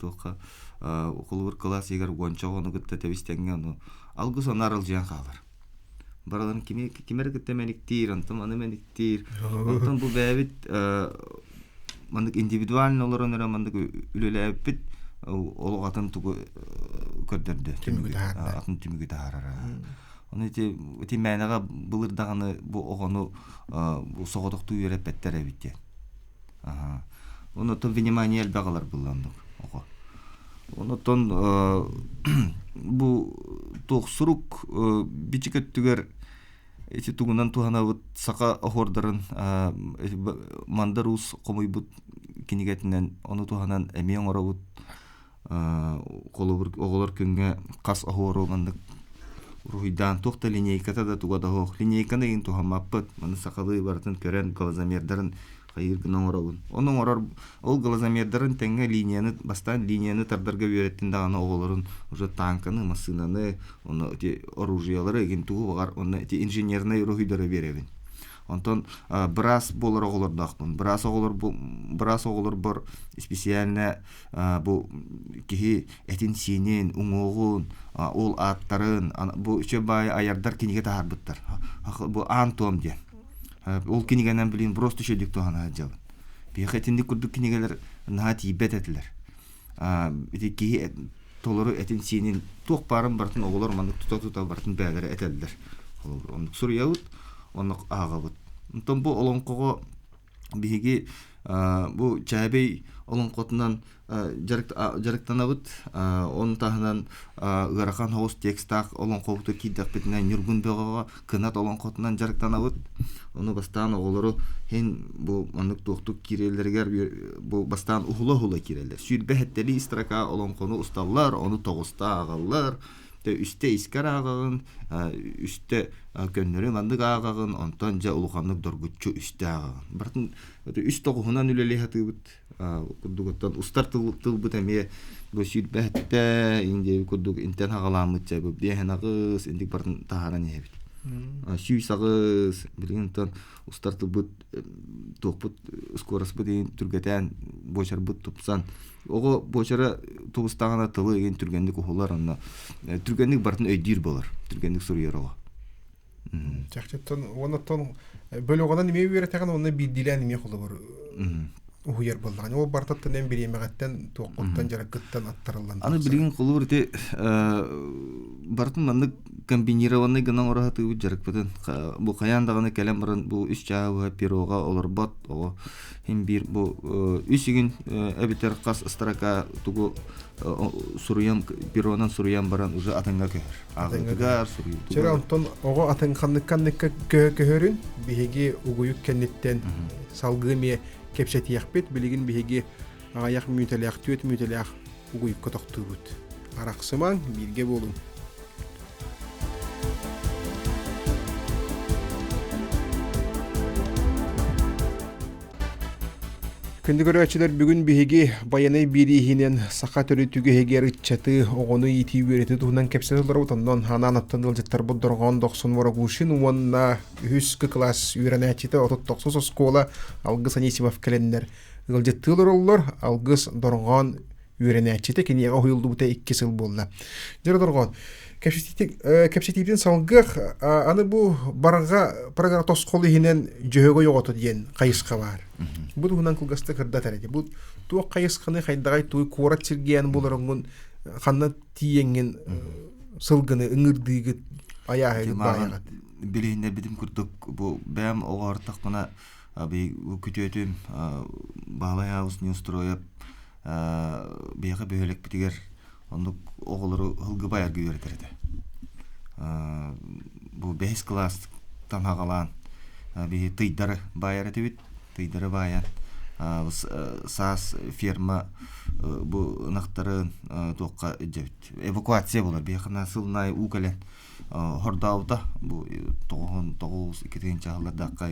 Туохха холобур кылаас иһигэр уонча оҕону кытта тэбис-тэҥҥэ ону алгыс ону аралдьыйан хаалар. Барыларын кими ким эрэ кытта мэниктиир, онтон аны мэниктиир. Онтон бу бэйэбит маннык индивидуально олорон эрэ маннык үлэлээбиппит олох атын тугу көрдөрдө түмүгү таһаарда. Атын түмүгү таһаарара. Ону ити ити мээнэҕэ былыр даҕаны бу оҕону бу соҕотохтуу үөрэппэттэр эбит диэн. Аха. Онтон внимание элбэх ылар буолла оннук оҕо. Онтон бу туох сурук бичик өттүгэр ити тугунан туһанабыт саха оһуордарын Мандар Уус хомуйбут кинигэтинэн ону туһанан эмиэ оҥоробут холобур оҕолор күҥҥэ хас оһуору маннык уруһуйдаан туох да линейката да туга да суох линейканы игин туһаммаппыт маны сахалыы барытын көрөн глазомердарын хайыыр гына оҥоробун ону оҥорор ол глазомердарын тэҥҥэ линияны бастаан линияны тардарга үөрэттин даҕаны оҕолорун уже танканы массыынаны ону ити оружиелары игин тугу баҕар онно ити инженернай уруһуйдары биэрэбин Онтон быраас буолар оҕолордоохпун. Быраас оҕолор быраас оҕолорбор специально бу киһи этин-сиинин, уҥуоҕун, ол ааттарын бу үчүгэй баайы айардар кинигэ таһаарбыттар. Бу аан туом диэн. Ол кинигэнэн билин просто үчүгэйдик туһана сылдьабын. Биһиэхэ итинник курдук кинигэлэр наһаа тиийбэт этилэр. Ити киһи толору этин-сиинин туох баарын барытын оҕолор маннык тута-тута барытын бэйэлэрэ этэллэр. Холобур, оннук суруйабыт, оннук ааҕабыт. Онтон бу олоҥхоҕо биһиги бу Чээбэй олоҥхотунан дьарыктанабыт. Ону таһынан ыарахан соҕус текстаах олоҥхобутугар киирдэхпитинэ Ньургун Бөҕөҕө Кынат олоҥхотунан дьарыктанабыт. Ону бастаан оҕолору иһин бу маннык туохтук киирэллэригэр бу бастаан уһула-уһула киирэллэр. Сүүрбэ сэттэлии строка олоҥхону усталлар, ону тоҕуста ааҕаллар. Үстэ искэр ааҕаҕын, үстэ көннөрү маннык ааҕаҕын, онтон дьэ улаханнык доргуччу үстэ ааҕаҕын. Барытын үс тоҕуһунан үлэлии сатыыбыт. Курдугуттан устар тылбыт эмиэ бу сүүрбэһэттэ индия курдук интэн хаҕалааммыт чэ бу биэһэн аҕыс инник барытын таһааран иһэбит. 8 билигин онтон устар тылбыт туохпут скороспыт иһин түргэтээн буочарбыт тупсан оҕо буочара тубустаҕына тылы иһин түргэнник уһулар онно түргэнник барытын өйдүүр буолар түргэнник суруйар оҕо Чахчыттан уоннаттан бөлөҕүнэн эмиэ үөрэтэҕин уонна биирдиилээн эмиэ холобур уһуйар буоллаҕын. Ол бартаттан эн бириэмэҕиттэн туоххуттан дьарыккыттан аттарыллан Аны билигин холобур ити барытын маннык комбинированный гынан оҥоро сатыыбыт дьарыкпытын. Бу хайаан даҕаны кэлэн баран бу үс чааһы быһа перога олорбот оҕо Иһин биир бу үс игин эбэтэр хас строка тугу суруйан перонан суруйан баран уже атыҥҥа көһөр. Ааҕыытыгар суруйуутугар. Чөрө онтон оҕо атын ханнык ханныкка көһөрүн биһиги угуйук кэнниттэн салгыы эмиэ кэпсэтиэхпит. Билигин биһиги аҕыйах мүнүүтэлээх, түөрт мүнүүтэлээх угуйукка тохтуубут. Арахсымаҥ, бииргэ буолуҥ. Күндү көрөөччүлэр, бүгүн биһиги байанай биэрииһинэн саха төрүт үгэһигэр ыччаты, оҕону иитии үөрэтии туһунан кэпсэтэ олоробут. Онон анаан аттан ыалдьыттарбыт Дорҕоон Дохсун Ворогушин уонна үһүс кылаас үөрэнээччитэ 39 оскуола Алгыс Анисимов кэлэннэр ыалдьыттыы олороллор. Алгыс Дорҕоон үөрэнээччитэ киниэхэ уһуйуллубута икки сыл буолла. Дьэ, Дорҕоон, кэпсэтиибитин салгыах, аны бу барҕа программа тосхол иһинэн дьөһөгөй оҕото диэн хайысха баар. Бу туһунан кылгастык ырдатар эти. Бу туох хайысханы хайдаҕай туй куорат сиргээн буларыҥҥын ханна тиийэҥҥин сылгыны ыҥырдыыгыт айааһыгыт баайаҕыт. Билиһиннэрбитим курдук бу бэйэм оҕо ортохпуна күтүөтүм Баһылай Хаус Неустроев биһиэхэ бөһүөлэкпитигэр оннук оҕолору һылгыбай аргы үөрэтэр этэ. Бу бэһис кылаастан хаҕалаан биһи тыйдары баайар этибит. Тыйдары баайан саас ферма бу ынахтарын туохха илдьэбит. Эвакуация буолар. Биһиэхэ сылын аайы уу кэлэн хордообута бу тоҕуһун тоҕус икки тыһыынча сыллардаахха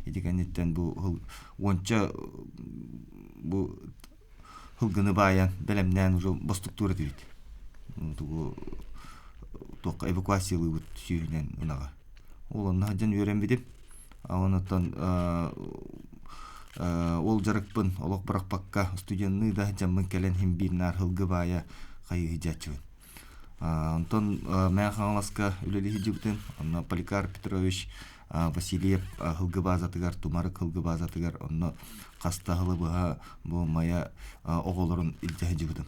ити кэнниттэн бу уонча бу һылгыны баайан бэлэмнээн уже бостуктуур этибит тугу туохха эвакуациялыыбыт сүүһүнэн ынаҕы ол онно сылдьан үөрэммитим онуттан ол дьарыкпын олох бырахпакка студенныы да сылдьаммын кэлэн иһин биир наар һылгы баайа хайыы сылдьааччыбын Онтон Мэҥэ Хаҥаласка үлэлии сылдьыбытым. Онно Поликарп Петрович Васильев һылгы баазатыгар, Тумарык һылгы баазатыгар онно хаста сылы быһа бу Майа оҕолорун илдьэ сылдьыбытым.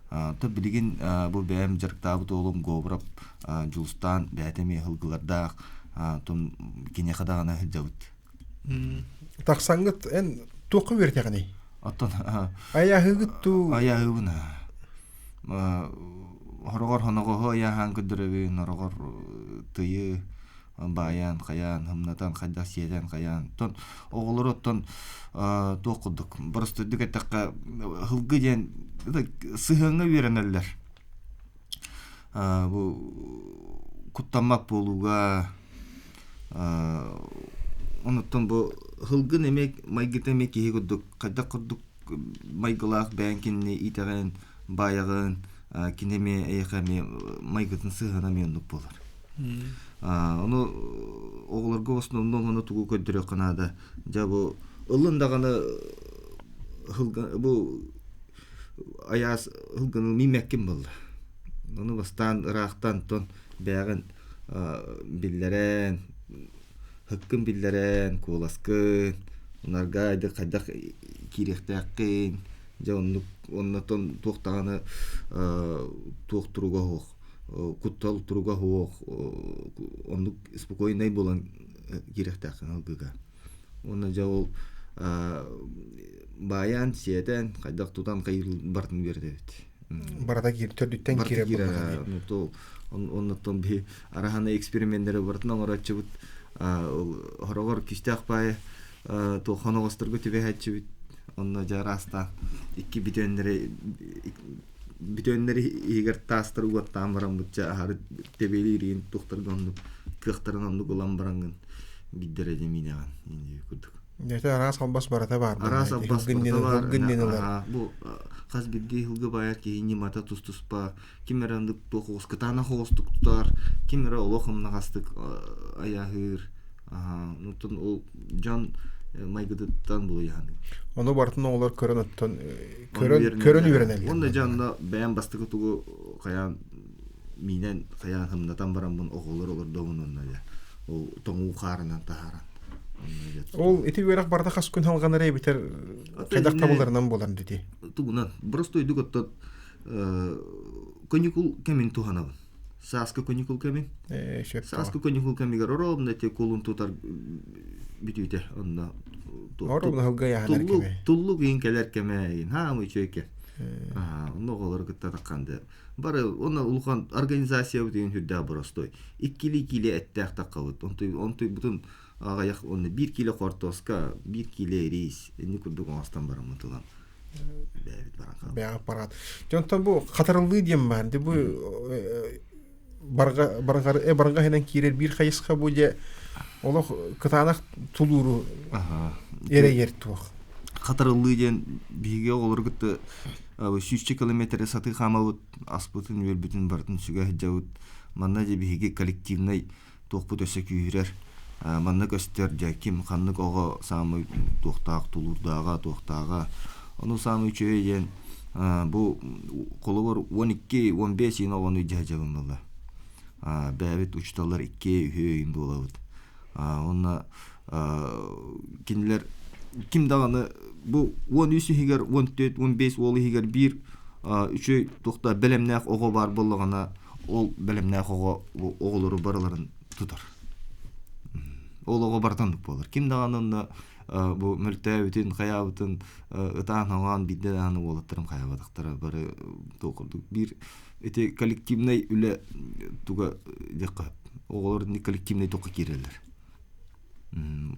Оттон билигин бу бэйэм дьарыктаабыт уолум Говоров Дьулустаан бэйэтэ эмиэ һылгылардаах, оттон киниэхэ даҕаны сылдьабыт. Тахсаҥҥыт эн туохха үөрэтэҕиний? Оттон Айааһыыгыт дуу? Айааһыыбын. Хороҕор хоноҕоһу айааһаан көрдөрөбүн, хороҕор тыйы баайан, хайаан, һымнатан, хайдах сиэтэн, хайаан. Оттон оҕолору оттон туох курдук, боростуойдук эттэххэ, һылгы диэн сыһыаҥҥа үөрэнэллэр. Бу куттаммат буолууга онуттан бу һылгын эмиэ майгыта эмиэ киһи курдук хайдах курдук майгылаах бэйэҥ кинини иитэҕин, баайаҕын, кини эмиэ эйиэхэ эмиэ майгытын сыһыана эмиэ оннук буолар. Ону оҕолорго в основном ону тугу көрдөрүөххэ наада. Дьэ бу ыллын даҕаны бу айаас ылгыны мииммэккин буолла. Ону бастаан ыраахтан тон бэйэҕин биллэрэн һыккын биллэрэн, куоласкын, унарга хайдах киириэхтээххин, дьэ оннук оннотон туох даҕаны туох туруга суох, куттал туруга суох, оннук спокойнай буолан киириэхтээххин алгыга. Уонна дьэ ол баайан, сиэтэн, хайдах тутан хайыр барытын үөрэтэбит. Барыта киир, төрдүттэн киирэр Оннуттан биһи араһаны эксперименнери барытын оҥорооччубут. Хороҕор күүстээх баайы туох оноҕосторго түбэһээччибит. Онно дьэ араастаан икки бүтүөннэри бүтүөннэри иһигэр таастары уоттаан бараммыт дьэ аһары тэбиэлиириин туохтарга оннук кыахтарын оннук ылан бараҥҥын биирдэрэ дьэ миинэҕин курдук. Это араас албас барыта баар. Араас албас барыта баар. Бу хас биирдии сылгы баайар киһи ньымата тус-туспа. Ким эрэ оннук туох оҕус кытаанах оҕустук тутар, ким эрэ олох ымнаҕастык айаһыыр. Онтон ол дьон майгытыттан булуйаһаныыр. Ону барытын оҕолор көрөн оттон көрөн көрөн үөрэнэллэр. Уонна дьэ онно бэйэм бастакы тугу хайаан миинэн хайаан хымнатан бараммын оҕолор олордоҕун онно дьэ ол тоҥуу хаарынан таһааран. Ол ити үөрэх барыта хас күн халҕанар эбитэр хайдах табылларынан буолар дити. Тугунан простойдук оттон каникул кэмин туһанабын. Сааскы каникул кэмин. Сааскы каникул кэмигэр оромно те кулун тутар бүтүүтэ онно Оромно хылга яһанар кеме. Туллук иин кэлэр кеме иин хаамый чөйке. Онно оҕолору кытта тахханды. Бары онно улахан организация бүтүн хүрдээх боростой. Иккили киле эттээх таххабыт. Онтуй онтуй бутун аҕыйах онно биир кило хортуоска, биир киле рис инни курдук оҥостон бараммыт ылан бэйэбит баран хаалбыт. Бэйэҕэ аппарат. Дьонтон бу хатарыллыы диэн баар. Бу барҕа барҕар барҕа иһинэн киирэр биир хайысха бу дьэ олох кытаанах тулууру эрэйэр туох. Хатарыллыы диэн биһиги оҕолору кытта сүүсчэ километры сатыы хаамабыт, аспытын, үөрбүтүн барытын сүгэ сылдьабыт. Манна дьэ биһиги коллективнай туохпут өссө күүһүрэр. Манна көстөр дьэ ким ханнык оҕо саамай туохтаах тулуурдааҕа, туохтааҕа. Ону саамай үчүгэй диэн бу холобур 12, 15 иин оҕону илдьэ сылдьабын буолла. Бэйэбит учууталлар икки, үһүө иин буолабыт. Уонна кинилэр ким даҕаны бу 13 иһигэр, 14, 15 уол иһигэр биир үчүгэй туохта бэлэмнээх оҕо баар буоллаҕына ол бэлэмнээх оҕо оҕолору барыларын тутар. Ол оҕо барыта оннук буолар. Ким даҕаны онно бу мөлтөөбүтүн, хайаабытын ытаан-хоҥоон биирдэ даҕаны уолаттарым хайаабатахтара бары туох курдук биир ити коллективнай үлэ туга диэххэ оҕолор коллективнай туохха киирэллэр.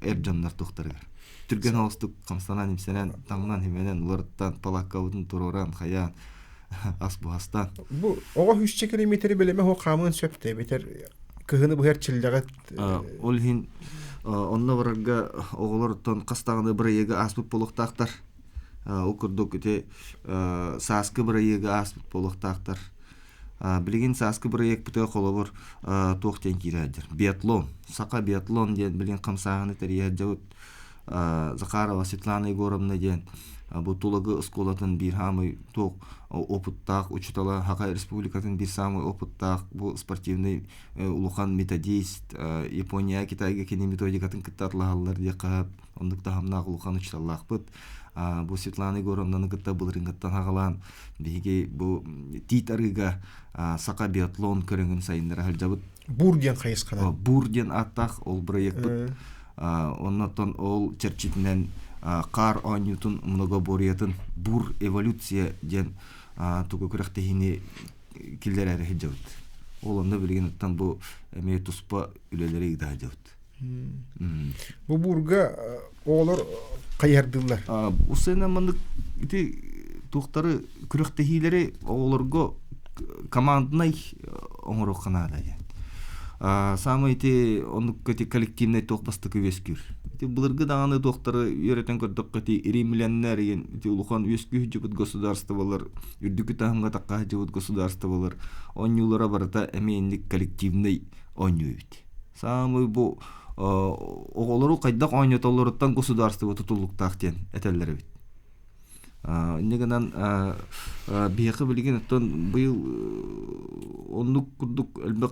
Эр дьоннор туохтарыгар. Түргэн оҕустук хамсанан-имсэнэн, таҥнан-химэнэн, уларыттан, палааккабытын туруоран, хайаан, ас буһастаан. Бу оҕо үсчэ километри бэлэмэ суох хаамыан сөп да эбэтэр кыһыны быһар чиллэҕит Ол иһин онно барарга оҕолортон хас даҕаны бырайыагы ааспыт буолуохтаахтар. Ол курдук ити сааскы бырайыагы ааспыт буолуохтаахтар. Билигин сааскы бырайыакпытыгар холобур туох диэн киирээддэр? Биатлон. Саха биатлон диэн билигин хамсааһыны тэрийэр дьабыт Захарова Светлана Егоровна диэн бу Тулагы оскуолатын биир саамай туох опыттаах учуутала, Саха Республикатын биир саамай опыттаах бу спортивный улахан методист, Япония, Китайга кини методикатын кытта атлаһаллар диэххэ оннук таһымнаах улахан учууталлаахпыт. Бу Светлана Егоровнаны кытта былырыыҥҥыттан аҕалаан биһиги бу Тиит арыыга саха биатлон көрүҥүн сайыннара сылдьабыт. Бур диэн хайысханан. Бур диэн ааттаах ол бырайыакпыт. Оннотон ол чэрчитинэн хаар оонньуутун многоборьетын Бур эволюция диэн тугу күрэхтэһиини киллэрээри сылдьабыт. Ол онно билигин оттон бу эмиэ туспа үлэлэри ыыта сылдьабыт. Бу буурга оҕолор хайыһардыыллар. Усена маннык ити туохтары күрэхтэһиилэри оҕолорго команднай оҥоруохха наада диэн. Саамай ити оннук ити коллективнай туох бастакы үөскүүр. Ити былыргы даҕаны туохтары үөрэтэн көрдөххө ити римляннар деген ити улахан үөскүү сылдьыбыт государстволар, үрдүкү таһымҥа тахха сылдьыбыт государстволар оонньуулара барыта эмиэ инник коллективнай оонньуу эбит. Саамай бу оҕолору хайдах оонньотоллоруттан государство тутулуктаах диэн этэллэр эбит. Инньэ гынан биһиэхэ билигин оттон быйыл оннук курдук элбэх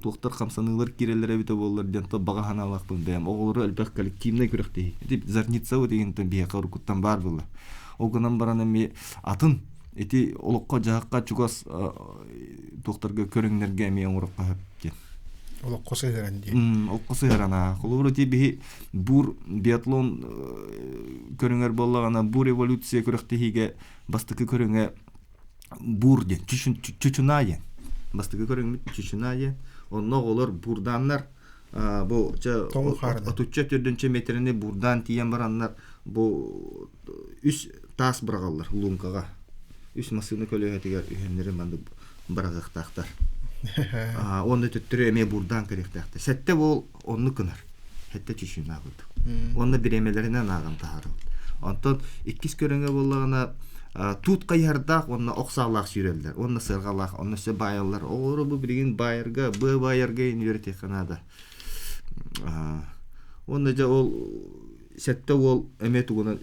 туохтар хамсаныылар киирэллэр эбитэ буоллар диэн баҕа санаалаахпын бэйэм. Оҕолору элбэх коллективнай күрэхтэһии. Ити Зарница дегентэн биһиэхэ уруккуттан баар буолла. Ол гынан баран эмиэ атын ити олоххо-дьаһахха чугас туохтарга көрүҥнэргэ эмиэ оҥоруохха сөп диэн. Олоххо сыһыаран диэн. Олоххо сыһыаран аа. Холобур ити биһи бур биатлон көрүҥэр буоллаҕына бур эволюция күрэхтэһиигэ бастакы көрүҥэ бур диэн чучунаа диэн. Бастакы көрүҥмүт чучунаа диэн. Онно оҕолор бурдааннар бу чэ отучча төрдүнчэ метрини бурдаан тиийэн бараннар бу үс таас быраҕаллар луҥкаҕа. Үс массыына көлөһөтүгэр үһүннэри маннык быраҕыахтаахтар. Уонна төттөрү эмиэ бурдаан кэлиэхтээхтэр. Сэттэ буол оннук гынар. Сэттэ чучунаах курдук. Уонна бириэмэлэринэн ааҕан таһаарабыт. Онтон иккис көрүҥэ буоллаҕына туут хайыһардаах уонна ох саалаах сүүрэллэр уонна сыарҕалаах онно өссө баайаллар. Оҕолору бу билигин баайарга, быа баайарга үөрэтиэххэ наада. Уонна дьэ ол сэттэ уол эмиэ тугунан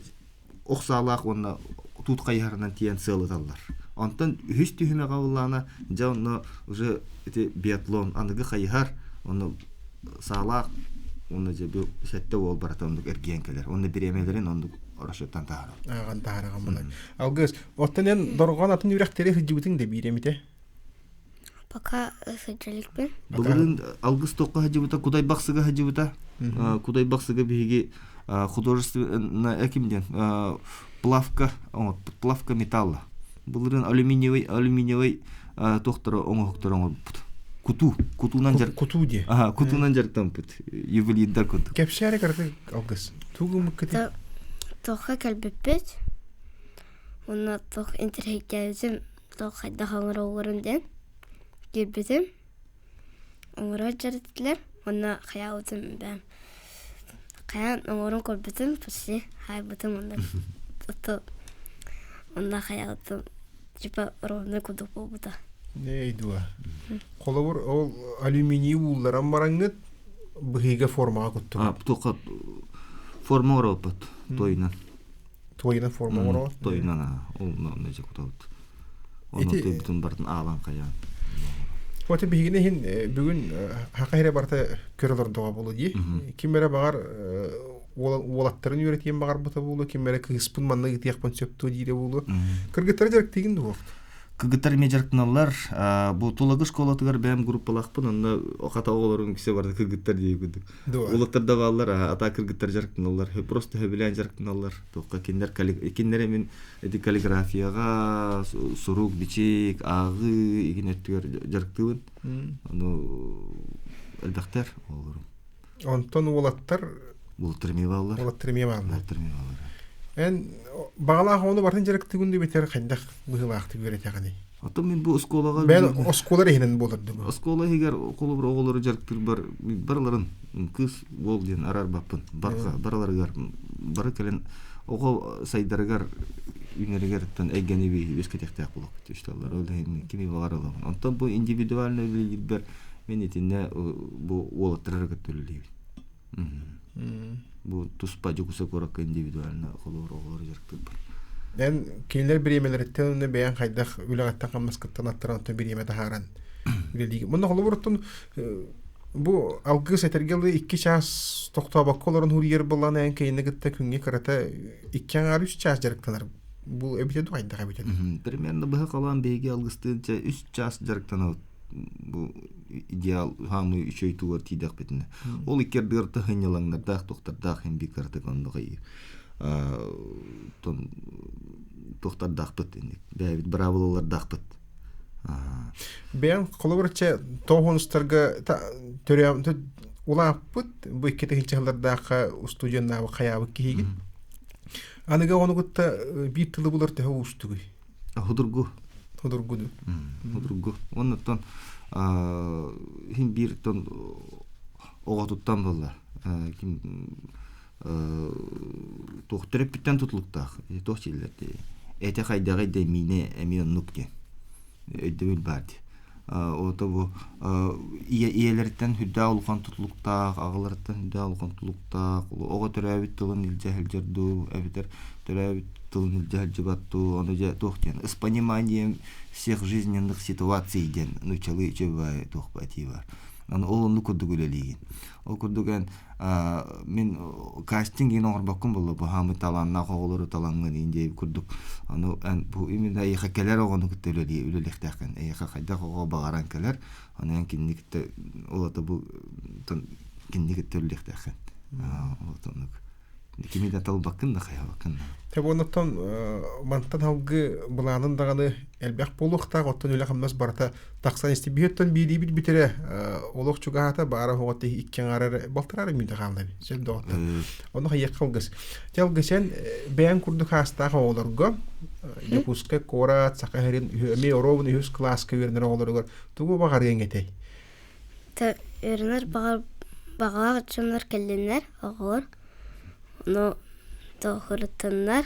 ох саалаах уонна туут хайыһарынан тиийэн сыал ыталлар. Онтон үһүс түһүмэҕэ буоллаҕына, дьэ онно уже ити биатлон аныгы хайыһар, онно саалаах уонна дьэ бу сэттэ уол барыта оннук эргийэн кэлэр. Уонна бириэмэлэрин оннук расчеттан таһаарар. Ааҕан таһаараҕын булан. Алгыс, оттон эн дорҕоон атын үрэхтэри сылдьыбытыҥ да биир эмитэ? Пока сылдьалыкпын. Былырыын Алгыс туохха сылдьыбыта, Кудай Бахсыга сылдьыбыта. Кудай Бахсыга биһиги художественная эким диэн плавка оҥорбут, плавка металла. Былырыын алюминиевый алюминиевый туохтара оҥоһуктары оҥорбут. Кутуу, кутуунан дьар Кутуу диэ. Аха, кутуунан дьарыктаммыт. Ювелирдар курдук. Кэпсээри кыраты Алгыс. Тугу гыммыккытый? Туохха кэлбиппит. Уонна туох интэриэһиргээбитим туох хайдах оҥороллорун диэн киирбитим. Оҥорор дьарыктылар уонна хайаабытым бэйэм хайаан оҥорон көрбүтүм почти хаайбытым уонна онно хайаабытым типа ровно курдук буолбута. Эй дуо. Холобур ол алюминий уулларан бараҥҥыт быһыыга формаҕа куттугут. А, туохха форма оҥоробут туойунан. Туойунан форма оҥороҕут? Туойунан ол онно дьэ кутабыт. Онно туйбутун барытын аалан хайаан. Вот биһигини иһин бүгүн хака эрэ барыта көрө олордоҕо буолуо дии. Ким эрэ баҕар уолаттарын үөрэтиэн баҕарбыта буолуо, ким эрэ кыыспын манна ыытыахпын сөп дуо диирэ буолуо. Кыргыттары дьарыктыыгын дуо? Кыргыттар эмиэ дьарыктаналлар. Бу Тулагы школатыгар бэйэм группалаахпын, онно хата оҕолорум үксэ барыта кыргыттар дии курдук. Уолаттар да бааллар, ата кыргыттар дьарыктаналлар, просто сөбүлээн дьарыктаналлар. Туохха кинилэр кинилэр мин ити каллиграфияҕа сурук, бичик, ааҕыы игин өттүгэр дьарыктыыбын. Ону элбэхтэр оҕолорум. Онтон уолаттар Уолаттар эмиэ бааллар. Уолаттар эмиэ бааллар. Уолаттар эмиэ бааллар. Эн баҕалаах оҕону барытын дьарыктыгын дуу хайдах быһыылаахтык үөрэтэҕиний? Оттон мин бу оскуолаҕа Бэйэн оскуола иһинэн буолар дуу? Оскуола иһигэр холобур оҕолору дьарыктыырбар барыларын кыыс уол диэн араарбаппын. Барҕа барыларыгар бары кэлэн оҕо сайдарыгар үүнэригэр эйгэни үөскэтиэхтээх буолуохпут түстэллэр. Ол иһин кими баҕар ылабын. Онтон бу индивидуально үлэлиирбэр мин итиннэ бу уолаттары кытта үлэлиибин. Бу туспа Дьокуускай куоракка индивидуально холобур оҕолору дьарыктыырбар. Эн кинилэр бириэмэлэриттэн уонна бэйэҥ хайдах үлэҕиттэн хамнаскыттан аттаран оттон бириэмэ таһааран үлэлиигин. Мунна холобуруттан бу алгыс этэргэ дылы икки чаас тохтообокко олорон суруйар буоллаҕына эн кинини кытта күҥҥэ кырата икки аҥаар үс чаас дьарыктанар бу эбитэ дуу хайдах эбитэ Примерно быһа холоон биһиги алгыстыын үс чаас дьарыктанабыт бу идеал хаамыы үчүгэй тугар тиийдэхпитинэ ол икки ардыгар тыһынньалаҥнардаах туохтардаах иһин биир кыратык оннук туохтардаахпыт бэйэбит быраабылалардаахпыт бэйэҥ холобурча тоҕуһунустарга улааппыт бу икки тыһыынчалардаахха устудьуоннаабыт хайаабыт киһигин аныгы оҕону кытта биир тылы булар төһө уустугуй Худургу. Худургу дуу. Худургу. Оннуттан иһин биир тон оҕотуттан буолла. Ким туох төрөппүттэн тутулуктаах. Туох дииллэр Этэ хайдаҕый да миинэ эмиэ оннук диэн. Өйдөбүл баар дии. Ото бу ийэлэриттэн сүрдээх улахан тутулуктаах, аҕаларыттан сүрдээх улахан тутулуктаах, оҕо төрөөбүт тылын илдьэ сылдьар дуу, эбэтэр төрөөбүт тылын илдьэ сылдьыбат дуу, ону дьэ туох диэн с пониманием всех жизненных ситуаций диэн нууччалыы үчүгэй туох этии баар. Аны ол оннук курдук үлэлиигин. Ол курдук эн мин кастинг иин оҥорбоккун буолла бу хаамый талааннаах оҕолору талаҥҥын иин диэбит курдук аны эн бу именно эйиэхэ кэлэр оҕону кытта үлэлии үлэлиэхтээххин эйиэхэ хайдах оҕо баҕаран кэлэр аны эн кинини кытта ол ата бу кинини кытта үлэлиэхтээххин ол оннук кими да талбаккын да хайабаккын да Тэбоннортон мантан алгы былаанын даҕаны элбэх буолуохтаах, оттон үлэ-хамнас барыта тахсан исти. Биһиттэн биириибит бүтэрэ олох чугаһаата баара оҕот икки аҥаар балтараа эрэ мүнүүтэ хаалла эбит. Сөп доҕоттор. Ону хайыахха алгыс. Дьэ алгыс эн бэйэҥ курдук аастаах оҕолорго Дьокуускай куорат, Саха сирин эмиэ оруобун үһүс кылааска үөрэнэр оҕолоругар тугу баҕарыаҥ этэй? Үөрэнэр баҕалаах дьоннор кэллиннэр, оҕолор. Но тоһурутуннар.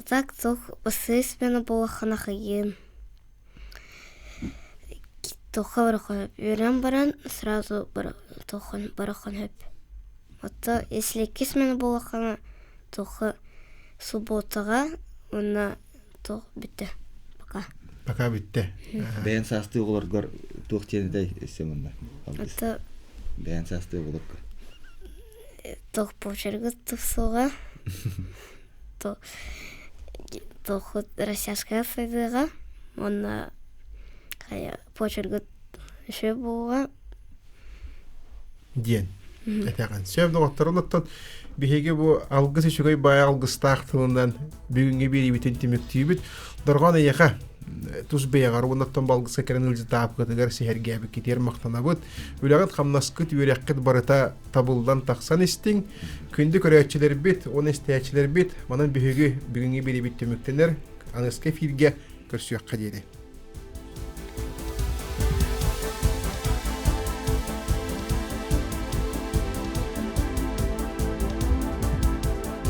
Так туох сыыс мена буолаххына хайыын. Туохха барахха үөрэн баран сразу туоххан бараххан хөп. Ото если иккис мена буолаххына туохха субботаҕа уонна туох бүттэ пока. Пока бүттэ. Бэйэн саастыы оҕолоргор туох диэн этэй өссө манна? Ото Бэйэн саастыы оҕолорго. Туох почергыт тупсуоҕа. Туоххут растяжка сайдыаҕа уонна хайа почергыт үчүгэй буолуоҕа. Диэн этэҕин. Сөп доҕоттор, оннуттан биһиги бу алгыс үчүгэй баай алгыстаах тылынан бүгүҥҥү биэриибитин түмүктүүбүт. Дорҕоон эйиэхэ тус бэйэҕэр уоннаттан балгыска кэлэн ыалдьытаапкытыгар сэһэргээбиккитигэр махтанабыт. Үлэҕит хамнаскыт, үөрэххит барыта табыллан тахсан истиҥ. Күндү көрөөччүлэрбит уонна истээччилэрбит, манан биһиги бүгүҥҥү биэриибит түмүктэнэр. Аныска эфиргэ көрсүөххэ диэри.